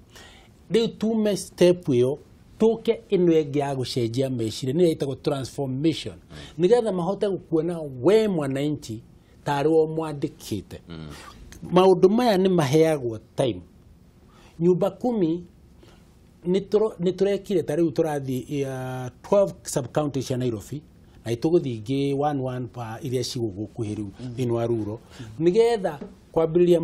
Rĩu tume step ĩyo tũke ĩno ĩngĩ ya gũcenjia meciria, nĩyo ĩtagwo transformation, nĩgetha mahote gũkuona we mwananchi tarĩ we mwandĩkĩte. Maũndũ maya nĩ maheagwo time. Nyumba kumi nĩ tũrekire ta rĩu tũrathiĩ 12 sub county cia Nairobi na itũgũthiĩ ingĩ 11 pa iria cigũgũkuhĩ rĩu thĩinĩ wa ruro, nĩgetha kwambĩrĩria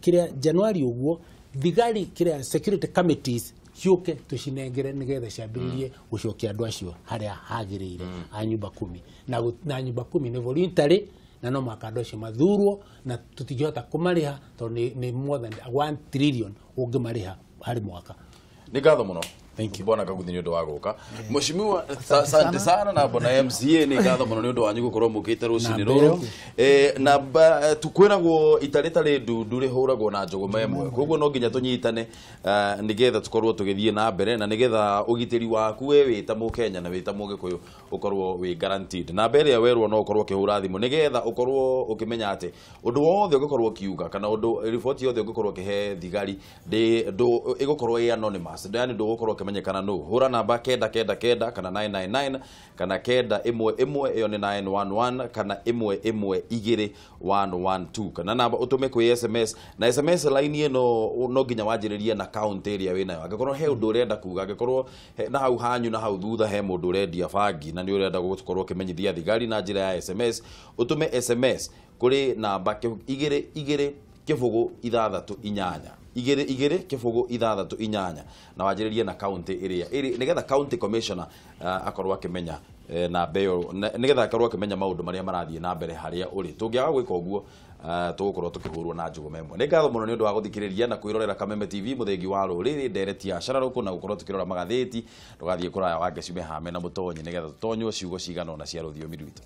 kĩrĩa January ũguo thigari kĩrĩa security committees ciũke tũcinengere nĩgetha ciambĩrĩrie gũcokia andũ acio harĩa hagĩrĩire a nyumba kumi. Na nyumba kumi nĩ voluntary na no mũhaka andũ acio mathurwo na tũtingĩhota kũmarĩha tondũ nĩ more than 1 trillion ũngĩmarĩha harĩ mwaka. Nĩ ngatho mũno. Thank you. Bwana Kaguthi nĩ ũndũ wa gũka. Mheshimiwa, asante sana na bwana MCA nĩ ngatho mũno nĩ ũndũ wanyu gũkorwo mũkĩte rũcinĩ rũrũ. Na tukwĩragwo ita rĩtarĩ ndundu rĩhũragwo na njũgũma ĩmwe. Koguo no nginya tũnyitane nĩgetha tũkorwo tũgĩthiĩ na mbere na nĩgetha ũgitĩri waku we wĩ ta Mũkenya na wĩ ta Mũgĩkũyũ ũkorwo wĩ guaranteed. Namba ĩrĩa werwo no ũkorwo ũkĩhũra thimũ nĩgetha ũkorwo ũkĩmenya atĩ ũndũ wothe ũngĩkorwo ũkiuga kana ũndũ riboti yothe ũngĩkorwo ũkĩhe thigari ĩgũkorwo ĩ anonymous, yani ndũgũkorwo ũkĩmenyekana nũ. Hũra namba 999 kana 999 kana 911 ĩyo nĩ 911 kana 112 112 kana namba ũtũme kwĩ SMS na SMS line ĩno no nginya wanjĩrĩrie na county ĩrĩa wĩnayo. Angĩkorwo he ũndũ ũrenda kuga, angĩkorwo na hau hanyu na hau thutha he mũndũ ũrendia bangi na nĩ ũrenda gũkorwo ũkĩmenyithia thigari na njĩra ya SMS, ũtũme SMS kũrĩ namba 2 2 0 6 8 2 2 0 6 8 na wanjĩrĩrie na county ĩrĩa ĩrĩ nĩgetha county commissioner akorwo akĩmenya namba ĩyo, nĩgetha akorwo akĩmenya maũndũ marĩa marathiĩ na mbere harĩa ũrĩ. Tũngĩaga gwĩka ũguo tũgũkorwo tũkĩhũrwo na njũgũma ĩmwe. Nĩ ngatho mũno nĩ ũndũ wa gũthikĩrĩria na kwĩrorera Kameme TV mũthengi wa rũrĩrĩ ndereti ya cararũkũ na gũkorwo tũkĩrora magathĩti. Ndũgathiĩ kũraya wa Ngeci Mehame na Mũtonyi nĩgetha tũtonywo ciugo cigana ũna cia rũthiomi rwitũ.